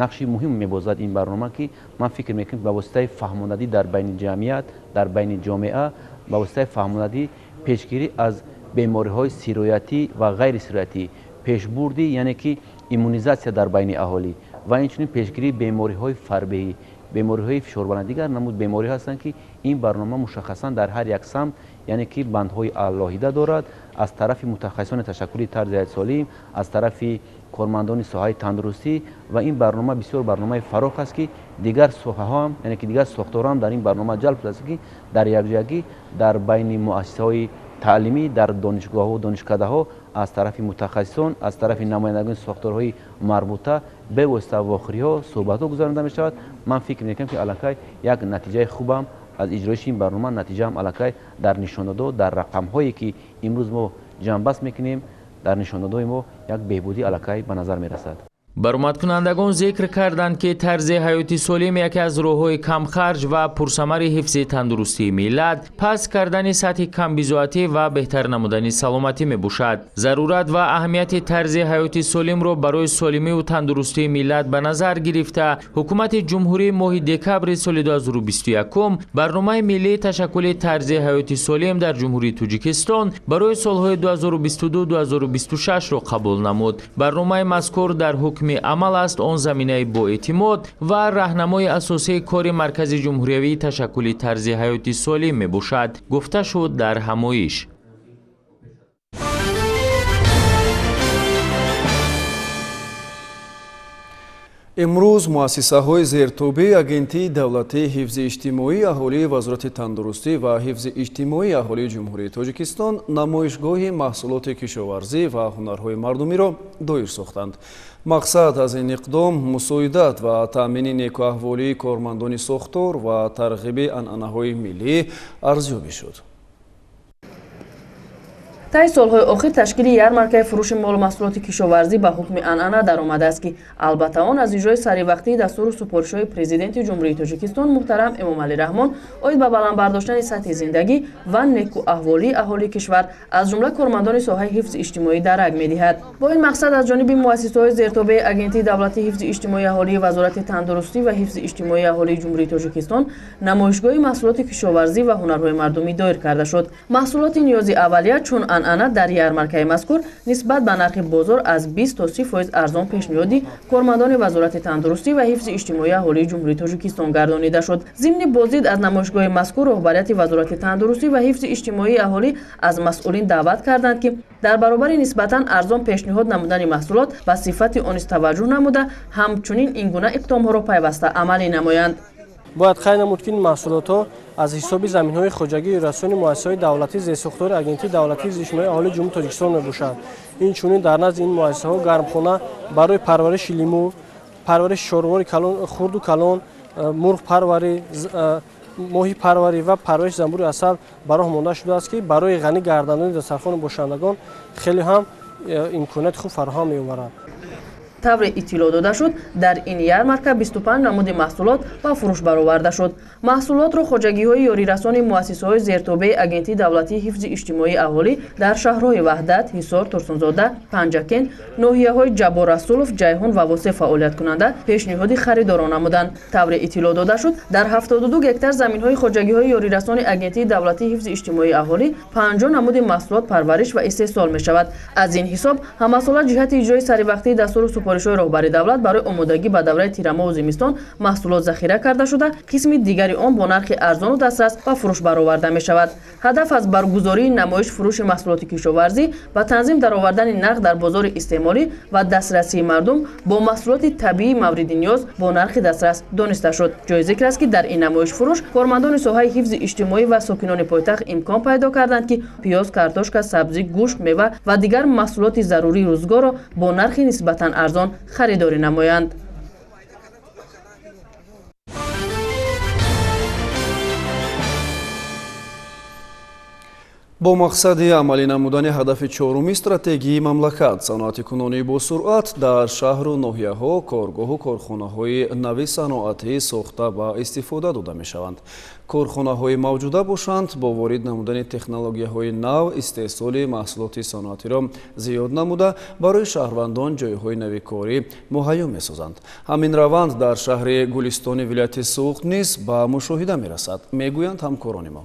нақши муҳим мебозад ин барнома, ки ман фикр мекунам ба воситаи фаҳмондадӣ дар байни ҷамъият, дар байни ҷомеа, ба воситаи фаҳмондадӣ пешгирӣ аз бемориҳои сироятӣ ва ғайрисироятӣ, пешбурди яъне ки иммунизатсия дар байни аҳолӣ ва инчунин пешгирии бемориҳои фарбеҳӣ, бемориҳои фишорбаланд, дигар намуд бемориҳо ҳастанд, ки ин барнома мушаххасан дар ҳар як самт, яъне ки бандҳои алоҳида дорад аз тарафи мутахассисони ташаккули тарзи ҳаёти солим, аз тарафи кормандони соҳаи тандурустӣ ва ин барнома бисёр барномаи фарох аст, ки Дигар соҳаҳо ҳам, яъне ки дигар сохторҳо ҳам дар ин барнома ҷалб шудааст, ки дар якҷоягӣ дар байни муассисаҳои таълимӣ, дар донишгоҳҳо, донишкадаҳо аз тарафи мутахассисон, аз тарафи намояндагони сохторҳои марбута бевосита вохӯриҳо, суҳбатҳо гузаронида мешавад. Ман фикр мекунам, ки аллакай як натиҷаи хубам аз иҷроиши ин барнома, натиҷаам аллакай дар нишондодҳо, дар рақамҳое ки имрӯз мо ҷамъбаст мекунем, дар нишондодҳои мо як беҳбудӣ аллакай ба назар мерасад. Баромадкунандагон зикр карданд, ки тарзи ҳаёти солим яке аз роҳҳои камхарҷ ва пурсамари ҳифзи тандурустии миллат, паст кардани сатҳи камбизоатӣ ва беҳтар намудани саломатӣ мебошад. Зарурат ва аҳамияти тарзи ҳаёти солимро барои солимиву тандурустии миллат ба назар гирифта, ҳукумати ҷумҳурӣ моҳи декабри соли 2021 барномаи миллии ташаккули тарзи ҳаёти солим дар Ҷумҳурии Тоҷикистон барои солҳои 2022-2026-ро қабул намуд. Барномаи мазкур дар ҳукми амал аст. Он заминаи боэътимод ва раҳнамои асосии кори Маркази ҷумҳуриявии ташаккули тарзи ҳаёти солим мебошад, гуфта шуд дар ҳамоиш. Имрӯз муассисаҳои зертобеи Агентии давлатии ҳифзи иҷтимоии аҳолии Вазорати тандурустӣ ва ҳифзи иҷтимоии аҳолии Ҷумҳурии Тоҷикистон намоишгоҳи маҳсулоти кишоварзӣ ва ҳунарҳои мардумиро доир сохтанд. Мақсад аз ин иқдом мусоидат ва таъмини некуаҳволии кормандони сохтор ва тарғиби анъанаҳои миллӣ арзёбӣ шуд. Таи солҳои охир ташкили ярмаркаи фурӯши молу маҳсулоти кишоварзӣ ба ҳукми анъана даромадааст, ки албатта он аз иҷрои саривақтии дастуру супоришҳои Президенти Ҷумҳурии Тоҷикистон муҳтарам Эмомалӣ Раҳмон оид ба баланд бардоштани сатҳи зиндагӣ ва некуаҳволии аҳолии кишвар, аз ҷумла кормандони соҳаи ҳифзи иҷтимоӣ дарак медиҳад. Бо ин мақсад аз ҷониби муассисаҳои зертобеи Агентии давлатии ҳифзи иҷтимоии аҳолии Вазорати тандурустӣ ва ҳифзи иҷтимоии аҳолии Ҷумҳурии Тоҷикистон намоишгоҳи маҳсулоти кишоварзӣ ва ҳунарҳои мардумӣ доир карда шуд. Маҳсулоти ниёзи аввалия чун анъана дар ярмаркаи мазкур нисбат ба нархи бозор аз 20 то 30% арзон пешниҳоди кормандони Вазорати тандурустӣ ва ҳифзи иҷтимоии аҳолии Ҷумҳурии Тоҷикистон гардонида шуд. Зимни боздид аз намоишгоҳи мазкур роҳбарияти Вазорати тандурустӣ ва ҳифзи иҷтимоии аҳолӣ аз масъулин даъват карданд, ки дар баробари нисбатан арзон пешниҳод намудани маҳсулот ба сифати он низ таваҷҷӯҳ намуда, ҳамчунин ин гуна иқдомҳоро пайваста амалӣ намоянд. Бояд қайд намуд, ки ин маҳсулотҳо аз ҳисоби заминҳои хоҷагии расони муассисаҳои давлатӣ зерсохтори Агентии давлатии ҳифзи иҷтимоии аҳолии Ҷумҳурии Тоҷикистон мебошад. Инчунин дар назди ин муассисаҳо гармхона барои парвариши лимӯ, парвариши чорвори хурду калон, мурғпарварӣ, моҳипарварӣ ва парвариши занбури асал ба роҳ монда шудааст, ки барои ғанӣ гардондани дастархони бошандагон хеле ҳам имконияти хуб фароҳам меоварад. Тавре иттилоъ дода шуд, дар ин ярмарка 25 намуди маҳсулот ба фурӯш бароварда шуд. Маҳсулотро хоҷагиҳои ёрирасони муассисаҳои зертобеи Агентии давлатии ҳифзи иҷтимоии аҳолӣ дар шаҳрҳои Ваҳдат, Ҳисор, Турсунзода, Панҷакент, ноҳияҳои Ҷаббор Расулов, Ҷайҳун ва Восеъ фаъолияткунанда пешниҳоди харидорон намуданд. Тавре иттилоъ дода шуд, дар 72 гектар заминҳои хоҷагиҳои ёрирасони Агентии давлатии ҳифзи иҷтимоии аҳолӣ 50 намуди маҳсулот парвариш ва истеҳсол мешавад. Аз ин ҳисоб ҳамасола ҷиҳати иҷрои саривақтии дастуру супоришҳои роҳбари давлат барои омодагӣ ба давраи тирамоҳу зимистон маҳсулот захира карда шуда, қисми дигари он бо нархи арзону дастрас ба фурӯш бароварда мешавад. Ҳадаф аз баргузории намоиш фурӯши маҳсулоти кишоварзӣ ва танзим даровардани нарх дар бозори истеъмолӣ ва дастрасии мардум бо маҳсулоти табиии мавриди ниёз бо нархи дастрас дониста шуд. Ҷои зикр аст, ки дар ин намоиш фурӯш кормандони соҳаи ҳифзи иҷтимоӣ ва сокинони пойтахт имкон пайдо карданд, ки пиёз, картошка, сабзӣ, гӯшт, мева ва дигар маҳсулоти зарурии рӯзгорро бо нархи нисбатан арзон харидорӣ намоянд. Бо мақсади амалӣ намудани ҳадафи чоруми стратегии мамлакат, саноати кунонӣ бо суръат дар шаҳру ноҳияҳо коргоҳу корхонаҳои нави саноатӣ сохта ва истифода дода мешаванд. Корхонаҳои мавҷуда бошанд, бо ворид намудани технологияҳои нав истеҳсоли маҳсулоти саноатиро зиёд намуда, барои шаҳрвандон ҷойҳои нави корӣ муҳайё месозанд. Ҳамин раванд дар шаҳри Гулистони вилояти Суғд низ ба мушоҳида мерасад, мегӯянд ҳамкорони мо.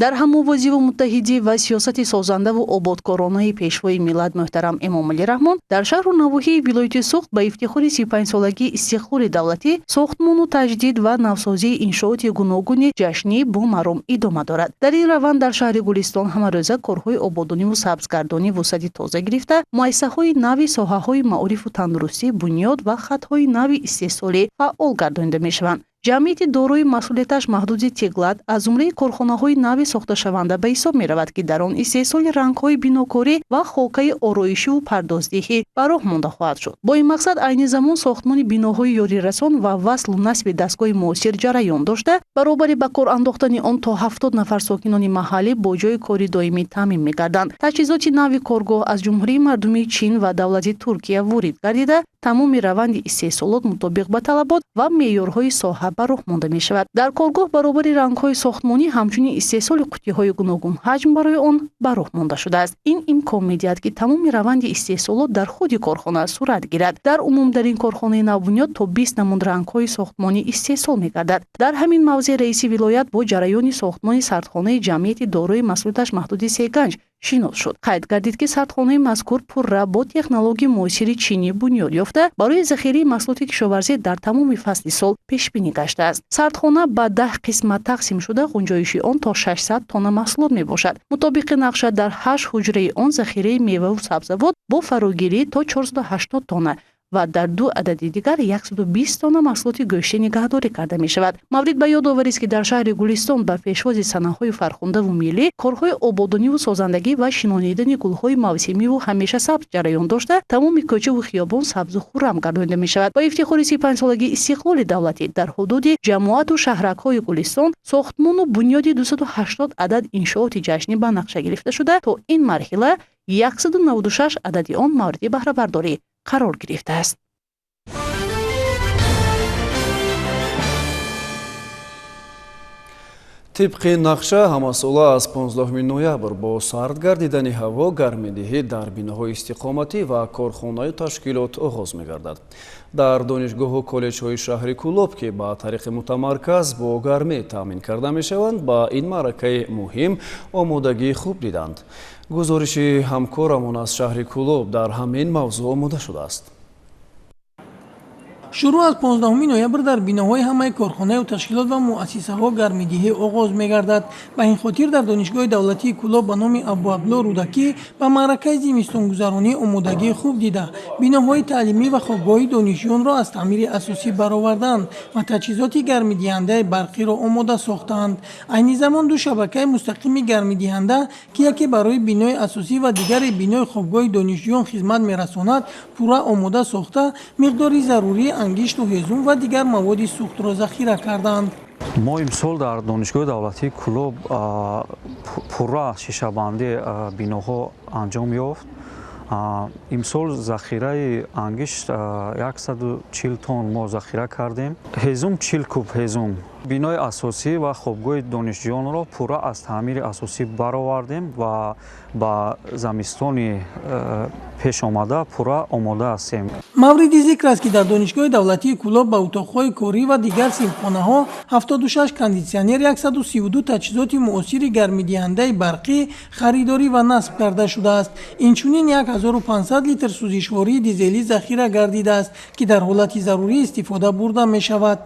Дар ҳамовозиву муттаҳидӣ ва сиёсати созандаву ободкоронаи Пешвои миллат муҳтарам Эмомалӣ Раҳмон дар шаҳру навоҳии вилояти Суғд ба ифтихори 35-солагии истиқлоли давлатӣ сохтмону таҷдид ва навсозии иншооти гуногуни ҷашнӣ бо маром идома дорад. Дар ин раванд дар шаҳри Гулистон ҳамарӯза корҳои ободониву сабзгардонӣ вусъати тоза гирифта, муассисаҳои нави соҳаҳои маорифу тандурустӣ, бунёд ва хатҳои нави истеҳсолӣ фаъол гардонида мешаванд. Ҷамъияти дорои масъулияташ маҳдуди Теглат аз зумраи корхонаҳои нави сохташаванда ба ҳисоб меравад, ки дар он истеҳсоли рангҳои бинокорӣ ва хокаи ороишиву пардоздиҳӣ ба роҳ монда хоҳад шуд. Бо ин мақсад айни замон сохтмони биноҳои ёрирасон ва васлу насби дастгоҳи муосир ҷараён дошта, баробари ба кор андохтани он то 70 нафар сокинони маҳаллӣ бо ҷойи кори доимӣ таъмин мегарданд. Таҷҳизоти нави коргоҳ аз Ҷумҳурии Мардумии Чин ва давлати Туркия ворид гардида, тамоми раванди истеҳсолот мутобиқ ба талабот ва меъёрҳои соҳа ба роҳ монда мешавад. Дар коргоҳ баробари рангҳои сохтмонӣ ҳамчунин истеҳсоли қуттиҳои гуногун ҳаҷм барои он ба роҳ монда шудааст. Ин имкон медиҳад, ки тамоми раванди истеҳсолот дар худи корхона сурат гирад. Дар умум дар ин корхонаи навбунёд то 20 намуд рангҳои сохтмонӣ истеҳсол мегардад. Дар ҳамин мавзеъ раиси вилоят бо ҷараёни сохтмони сардхонаи ҷамъияти дорои масъулияташ маҳдуди Сеганҷ шинос шуд. Қайд гардид, ки сардхонаи мазкур пурра бо технологияи муосири чинӣ бунёд ёфта, барои захираи маҳсулоти кишоварзӣ дар тамоми фасли сол пешбинӣ гаштааст. Сардхона ба 10 қисмат тақсим шуда, ғунҷоиши он то 600 тонна маҳсулот мебошад. Мутобиқи нақша дар 8 ҳуҷраи он захираи меваву сабзавот бо фарогирӣ то 480 тонна ва дар ду адади дигар 120 тонна маҳсулоти гӯштӣ нигаҳдорӣ карда мешавад. Маврид ба ёд оварист, ки дар шаҳри Гулистон ба пешвози санаҳои фархундаву миллӣ корҳои ободониву созандагӣ ва шинонидани гулҳои мавсимиву ҳамеша сабз ҷараён дошта, тамоми кӯчаву хиёбон сабзу хуррам гардонида мешавад. Ба ифтихори 35-солагии истиқлоли давлатӣ дар ҳудуди ҷамоату шаҳракҳои Гулистон сохтмону бунёди 280 адад иншооти ҷашнӣ ба нақша гирифта шуда, то ин марҳила 196 адади он мавриди баҳрабардорӣ қарор гирифтааст. Тибқи нақша ҳамасола аз 15 ноябр бо сард гардидани ҳаво гармидиҳӣ дар биноҳои истиқоматӣ ва корхонаю ташкилот оғоз мегардад. Дар донишгоҳу коллеҷҳои шаҳри Кӯлоб, ки ба тариқи мутамарказ бо гармӣ таъмин карда мешаванд, ба ин маъракаи муҳим омодагии хуб диданд. Гузориши ҳамкорамон аз шаҳри Кӯлоб дар ҳамин мавзӯъ омода шудааст. Шурӯъ аз 15 ноябр дар биноҳои ҳамаи корхонаю ташкилот ва муассисаҳо гармидиҳӣ оғоз мегардад. Ба ин хотир дар Донишгоҳи давлатии Кӯлоб ба номи Абуабдулло Рӯдакӣ ба маъракаи зимистонгузаронӣ омодагии хуб дида, биноҳои таълимӣ ва хобгоҳи донишҷӯёнро аз таъмири асосӣ бароварданд ва таҷҳизоти гармидиҳандаи барқиро омода сохтаанд. Айни замон ду шабакаи мустақими гармидиҳанда, ки яке барои бинои асосӣ ва дигаре бинои хобгоҳи донишҷӯён хизмат мерасонад, пурра омода сохта, миқдори зарурии ангишту ҳезум ва дигар маводи сӯхтро захира карданд. Мо имсол дар Донишгоҳи давлатии Кӯлоб пурра шишабандии биноҳо анҷом ёфт. Имсол захираи ангишт 140 тонн мо захира кардем. Ҳезум 40 куб ҳезум. Бинои асосӣ ва хобгоҳи донишҷӯёнро пурра аз таъмири асосӣ баровардем ва ба замистони пешомада пурра омода ҳастем. Мавриди зикр аст, ки дар Донишгоҳи давлатии Кӯлоб ба утоқҳои корӣ ва дигар синфхонаҳо 76 кондитсионер, 132 таҷҳизоти муосири гармидиҳандаи барқӣ харидорӣ ва насб карда шудааст. Инчунин 1500 литр сӯзишвории дизелӣ захира гардидааст, ки дар ҳолати зарурӣ истифода бурда мешавад.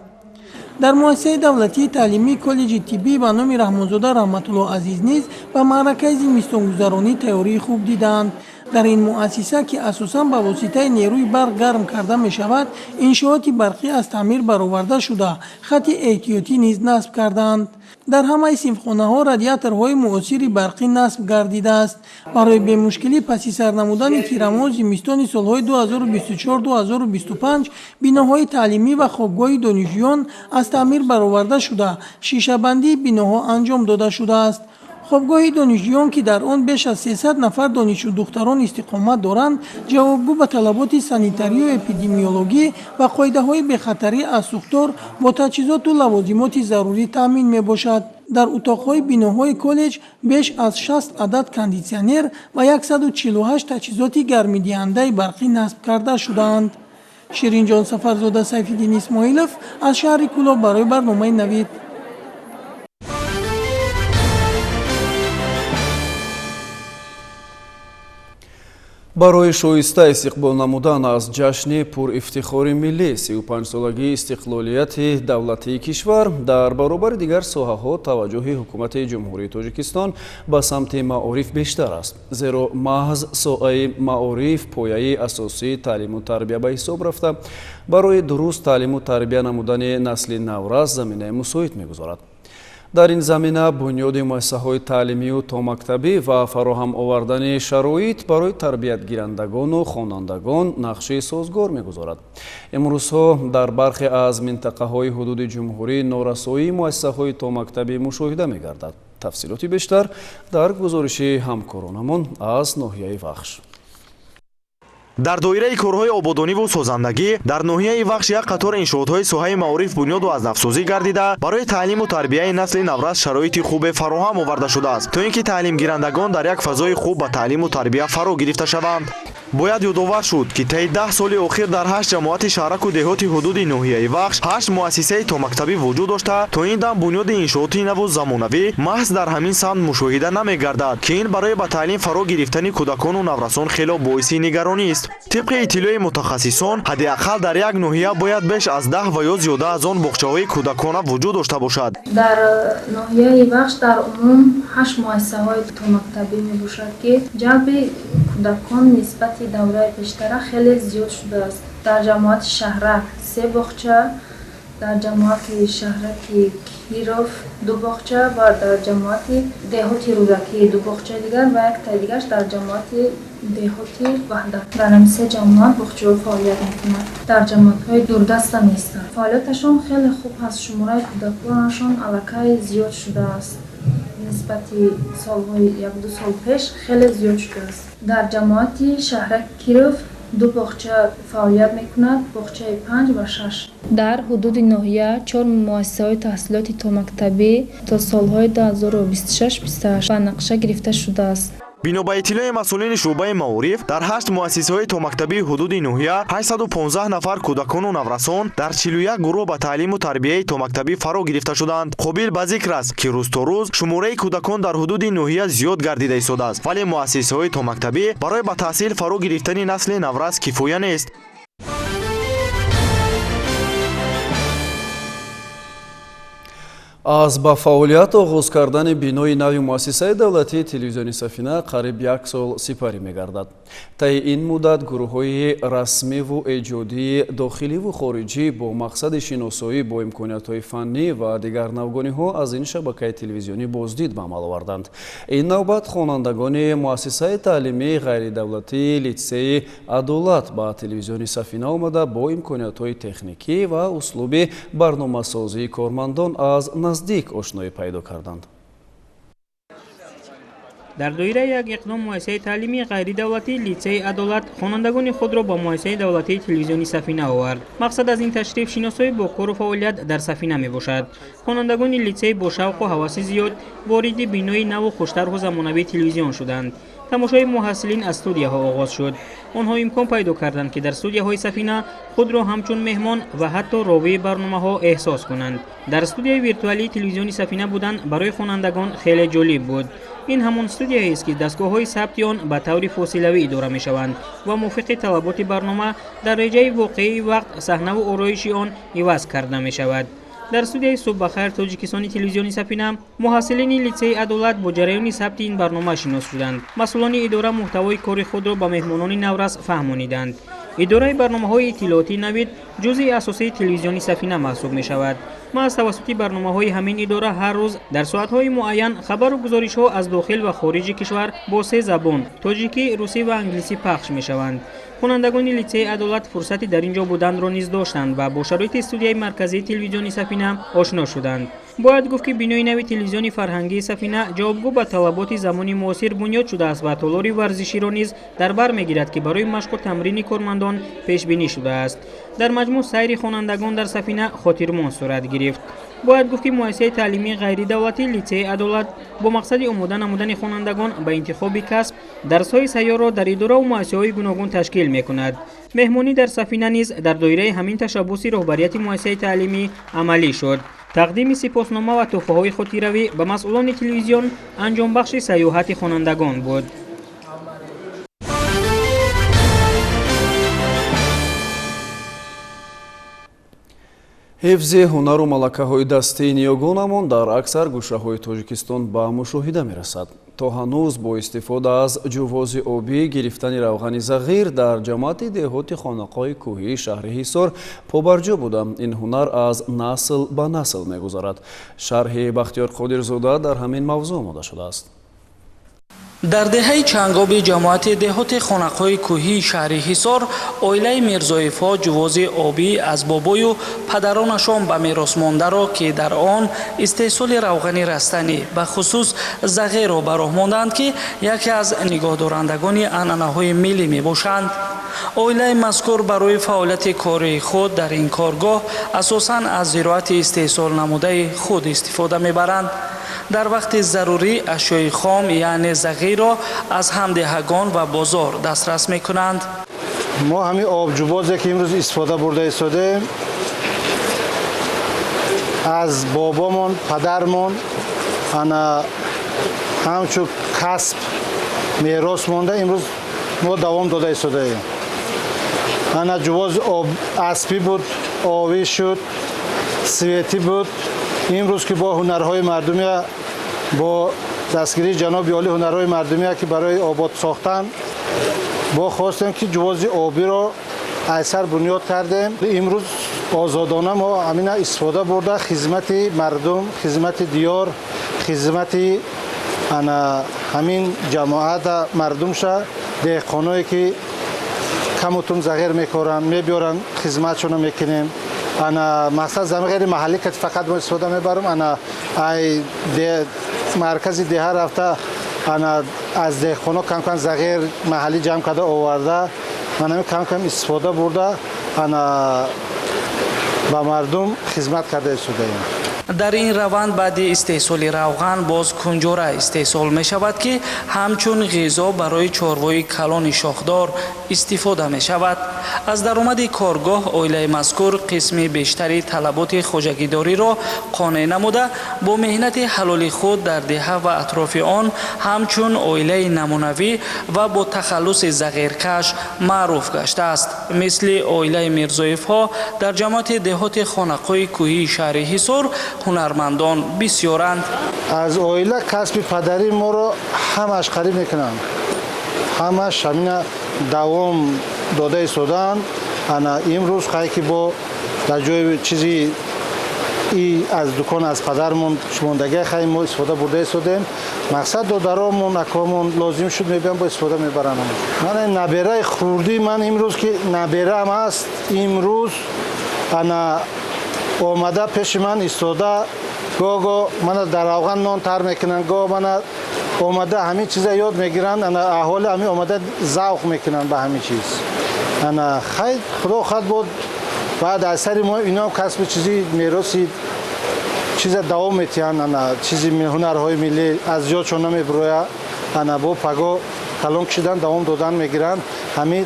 Дар муассисаи давлатии таълимии коллеҷи тиббӣ ба номи Раҳмонзода Раҳматулло Азиз низ ба маъракаи зимистонгузаронӣ тайёрии хуб дидаанд. Дар ин муассиса, ки асосан ба воситаи нерӯи барқ гарм карда мешавад, иншооти барқӣ аз таъмир бароварда шуда, хати эҳтиётӣ низ насб кардаанд. Дар ҳамаи синфхонаҳо радиаторҳои муосири барқӣ насб гардидааст. Барои бемушкилӣ паси сар намудани тирамоҳ зимистони солҳои 2024-2025 биноҳои таълимӣ ва хобгоҳи донишҷӯён аз таъмир бароварда шуда, шишабандии биноҳо анҷом дода шудааст. Хобгоҳи донишҷӯён, ки дар он беш аз 300 нафар донишҷӯ-духтарон истиқомат доранд, ҷавобгӯ ба талаботи санитарию эпидемиологӣ ва қоидаҳои бехатарӣ аз сӯхтор бо таҷҳизоту лавозимоти зарурӣ таъмин мебошад. Дар утоқҳои биноҳои коллеҷ беш аз 60 адад кондитсионер ва 148 таҷҳизоти гармидиҳандаи барқӣ насб карда шудаанд. Ширинҷон Сафарзода, Сайфиддин Исмоилов аз шаҳри Кӯлоб барои барномаи Навид. Барои шоиста истиқбол намудан аз ҷашни пурифтихори миллӣ 35-солагии истиқлолияти давлатии кишвар дар баробари дигар соҳаҳо таваҷҷӯҳи ҳукумати Ҷумҳурии Тоҷикистон ба самти маориф бештар аст. Зеро маҳз соҳаи маориф пояи асосии таълиму тарбия ба ҳисоб рафта, барои дуруст таълиму тарбия намудани насли наврас заминаи мусоид мегузорад. Дар ин замина бунёди муассисаҳои таълимию томактабӣ ва фароҳам овардани шароит барои тарбиятгирандагону хонандагон нақши созгор мегузорад. Имрӯзҳо дар бархе аз минтақаҳои ҳудуди ҷумҳурӣ норасоии муассисаҳои томактабӣ мушоҳида мегардад. Тафсилоти бештар дар гузориши ҳамкоронамон аз ноҳияи Вахш. Дар доираи корҳои ободониву созандагӣ дар ноҳияи Вахш як қатор иншоотҳои соҳаи маориф бунёду аз навсозӣ гардида, барои таълиму тарбияи насли наврас шароити хубе фароҳам оварда шудааст, то ин ки таълимгирандагон дар як фазои хуб ба таълиму тарбия фаро гирифта шаванд. Бояд ёдовар шуд, ки таи 10 соли охир дар 8 ҷамоати шаҳраку деҳоти ҳудуди ноҳияи Вахш 8 муассисаи томактабӣ вуҷуд дошта, то ин дам бунёди иншооти наву замонавӣ маҳз дар ҳамин самт мушоҳида намегардад, ки ин барои ба таълим фаро гирифтани кӯдакону наврасон хело боиси нигаронист. Тибқи иттилои мутахассисон, ҳадди ақал дар як ноҳия бояд беш аз 10 ва ё зиёда аз он боғчаҳои кӯдакона вуҷуд дошта бошад. Дар ноҳияи Вахш дар умум 8 муассисаҳои томактабӣ мебошад, ки ҷалби кӯдакон нисбати давраи пештара хеле зиёд шудааст. Дар ҷамоати шаҳрак 3 боғча, дар ҷамоати шаҳраки Киров 2 боғча ва дар ҷамоати деҳоти Рӯдакӣ 2 боғчаи дигар ва яктаи дигараш дар ҷамоати деҳоти Ваҳдат. Дар ҳамин 3 ҷамоат боғчаҳо фаъолият мекунанд. Дар ҷамоатҳои дурдаста нестанд. Фаъолияташон хеле хуб ҳаст, шумораи кӯдаконашон аллакай зиёд шудааст. Нисбати солҳои 1-2 сол пеш хеле зиёд шудааст. Дар ҷамоати шаҳраки Киров 2 боғча фаъолият мекунад, боғчаи 5 ва 6. Дар ҳудуди ноҳия 4 муассисаҳои таҳсилоти томактабӣ то солҳои 2026-28 ба нақша гирифта шудааст. Бино ба иттилои масъулини шӯъбаи маориф, дар 8 муассисаҳои томактабии ҳудуди ноҳия 815 нафар кӯдакону наврасон дар 41 гурӯҳ ба таълиму тарбияи томактабӣ фаро гирифта шуданд. Қобил ба зикр аст, ки рӯз то рӯз шумораи кӯдакон дар ҳудуди ноҳия зиёд гардида истодааст, вале муассисаҳои томактабӣ барои ба таҳсил фаро гирифтани насли наврас кифоя нест. Аз ба фаъолият оғоз кардани бинои нави муассисаи давлатии телевизиони Сафина қариб 1 сол сипарӣ мегардад. Таи ин муддат гурӯҳҳои расмиву эҷодии дохиливу хориҷӣ бо мақсади шиносоӣ бо имкониятҳои фаннӣ ва дигар навгониҳо аз ин шабакаи телевизионӣ боздид ба амал оварданд. Ин навбат хонандагони муассисаи таълимии ғайридавлатии литсеи Адолат ба телевизиони Сафина омада бо имкониятҳои техникӣ ва услуби барномасозии кормандон аз наздик ошноӣ пайдо карданд. Дар доираи як иқдом муассисаи таълимии ғайридавлатии литсеи Адолат хонандагони худро ба муассисаи давлатии телевизиони Сафина овард. Мақсад аз ин ташриф шиносоӣ бо кору фаъолият дар Сафина мебошад. Хонандагони литсей бо шавқу ҳаваси зиёд вориди бинои наву хуштарҳу замонавии телевизион шуданд. Тамошои муҳассилин аз студияҳо оғоз шуд. Онҳо имкон пайдо карданд, ки дар студияҳои Сафина худро ҳамчун меҳмон ва ҳатто ровии барномаҳо эҳсос кунанд. Дар студияи виртуалии телевизиони Сафина будан барои хонандагон хеле ҷолиб буд. Ин ҳамон студияест, ки дастгоҳҳои сабти он ба таври фосилавӣ идора мешаванд ва мувофиқи талаботи барнома дар реҷаи воқеии вақт саҳнаву ороиши он иваз карда мешавад. Дар студияи Субҳбахайр Тоҷикистони телевизиони Сафина муҳассилини литсеи Адолат бо ҷараёни сабти ин барнома шинос шуданд. Масъулони идора муҳтавои кори худро ба меҳмонони наврас фаҳмониданд. Идораи барномаҳои иттилоотии навид ҷузъи асосии телевизиони Сафина маҳсуб мешавад. Маҳз тавассути барномаҳои ҳамин идора ҳар рӯз дар соатҳои муайян хабару гузоришҳо аз дохил ва хориҷи кишвар бо 3 забон тоҷикӣ, русӣ ва англисӣ пахш мешаванд. Хонандагони литсеи Адолат фурсати дар ин ҷо буданро низ доштанд ва бо шароити студияи марказии телевизиони Сафина ошно шуданд. Бояд гуфт, ки бинои нави телевизиони фарҳангии Сафина ҷавобгӯ ба талаботи замони муосир бунёд шудааст ва толори варзиширо низ дар бар мегирад, ки барои машқу тамрини кормандон пешбинӣ шудааст. Дар маҷмӯъ сайри хонандагон дар Сафина хотирмон сурат гирифт. Бояд гуфт, ки муассисаи таълимии ғайридавлатии литсеи Адолат бо мақсади омода намудани хонандагон ба интихоби касб дарсҳои сайёрро дар идораву муассисаҳои гуногун ташкил мекунад. Меҳмонӣ дар Сафина низ дар доираи ҳамин ташаббуси роҳбарияти муассисаи таълимӣ амалӣ шуд. Тақдими сипоснома ва тӯҳфаҳои хотиравӣ ба масъулони телевизион анҷомбахши сайёҳати хонандагон буд. Ҳифзи ҳунару малакаҳои дастии ниёгонамон дар аксар гӯшаҳои Тоҷикистон ба мушоҳида мерасад. То ҳанӯз бо истифода аз ҷувози обӣ гирифтани равғани зағир дар ҷамоати деҳоти хонақоҳи кӯҳии шаҳри Ҳисор побарҷо буда. Ин ҳунар аз насл ба насл мегузарад. Шарҳи Бахтиёр Қодирзода дар ҳамин мавзӯъ омода шудааст. Дар деҳаи Чангоби ҷамоати деҳоти хонақҳои кӯҳии шаҳри Ҳисор оилаи Мирзоевҳо ҷувози обӣ аз бобою падаронашон ба мерос мондаро, ки дар он истеҳсоли равғани растанӣ бахусус зағирро ба роҳ мондаанд, ки яке аз нигоҳдорандагони анъанаҳои миллӣ мебошанд. Оилаи мазкур барои фаъолияти кории худ дар ин коргоҳ асосан аз зироати истеҳсол намудаи худ истифода мебаранд. Дар вақти зарурӣ ашёи хом, яъне зағирро аз ҳамдеҳагон ва бозор дастрас мекунанд. Мо ҳамин обҷубозе ки имрӯз истифода бурда истодаем аз бобомон, падармон ана ҳамчун касб мерос монда, имрӯз мо давом дода истодаем. Ана ҷувоз аспӣ буд, овӣ шуд, светӣ буд. Имрӯз ки бо ҳунарҳои мардумия, бо дастгирии ҷаноби олӣ ҳунарҳои мардумия ки барои обод сохтан бо хостем ки ҷувози обиро аз сар бунёд кардем. Имрӯз озодона мо ҳамина истифода бурда хизмати мардум, хизмати диёр, хизмати ана ҳамин ҷамоата мардумша, деҳқоное ки камутум зағир мекоранд, мебиёранд, хизматшонро мекунем. Ана мақсад замин ғайри маҳаллӣ ки фақат мо истифода мебарем, ана ай маркази деҳа рафта, ана аз деҳқоно кам-кам зағир маҳаллӣ ҷамъ карда оварда, ман кам-кам истифода бурда, ана ба мардум хизмат карда истодаем. Дар ин раванд баъди истеҳсоли равған боз кунҷора истеҳсол мешавад, ки ҳамчун ғизо барои чорвои калони шохдор истифода мешавад. Аз даромади коргоҳ оилаи мазкур қисми бештари талаботи хоҷагидориро қонеъ намуда, бо меҳнати ҳалоли худ дар деҳа ва атрофи он ҳамчун оилаи намунавӣ ва бо тахаллуси зағиркаш маъруф гаштааст. Мисли оилаи Мирзоевҳо дар ҷамоати деҳоти хонақои кӯҳии шаҳри Ҳисор ҳунармандон бисёранд. Аз оила касби падарии моро ҳамааш қариб мекунанд, ҳамааш ҳамина давом дода истодаанд. Ана имрӯз хай ки бо дар ҷои чизи и аз дукон аз падармон мондагия хай мо истифода бурда истодем. Мақсад додаромон, акомон лозим шуд мебиям бо истифода мебаранд. Ман набераи хурдӣ, ман имрӯз ки набераам аст, имрӯз ана омада пеши ман истода, го-го мана дар равған нон тар мекунанд, го мана омада ҳамин чиза ёд мегиранд, ана аҳоли ҳамин омада завқ мекунанд ба ҳамин чиз. Ана хай худо хоҳад буд баъд аз сари мо ино касби чизи мероси чиза давом метиҳанд, ана чизи ҳунарҳои миллӣ аз ҷодшон намебирояд, ана бо паго калон кашидан давом додан мегиранд. Ҳамин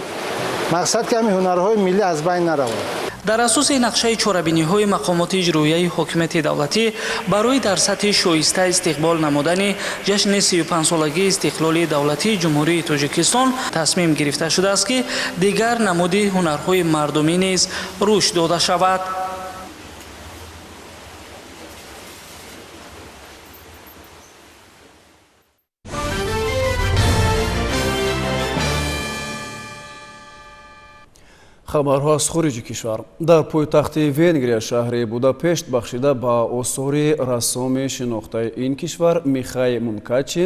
мақсад ки ҳамин ҳунарҳои миллӣ аз байн наравад. Дар асоси нақшаи чорабиниҳои мақомоти иҷроияи ҳокимияти давлатӣ барои дар сатҳи шоиста истиқбол намудани ҷашни 35-солагии истиқлоли давлатии Ҷумҳурии Тоҷикистон тасмим гирифта шудааст, ки дигар намуди ҳунарҳои мардумӣ низ рушд дода шавад. Хабарҳо аз хориҷи кишвар. Дар пойтахти Венгрия шаҳри Будапешт бахшида ба осори рассоми шинохтаи ин кишвар Михай Мункачи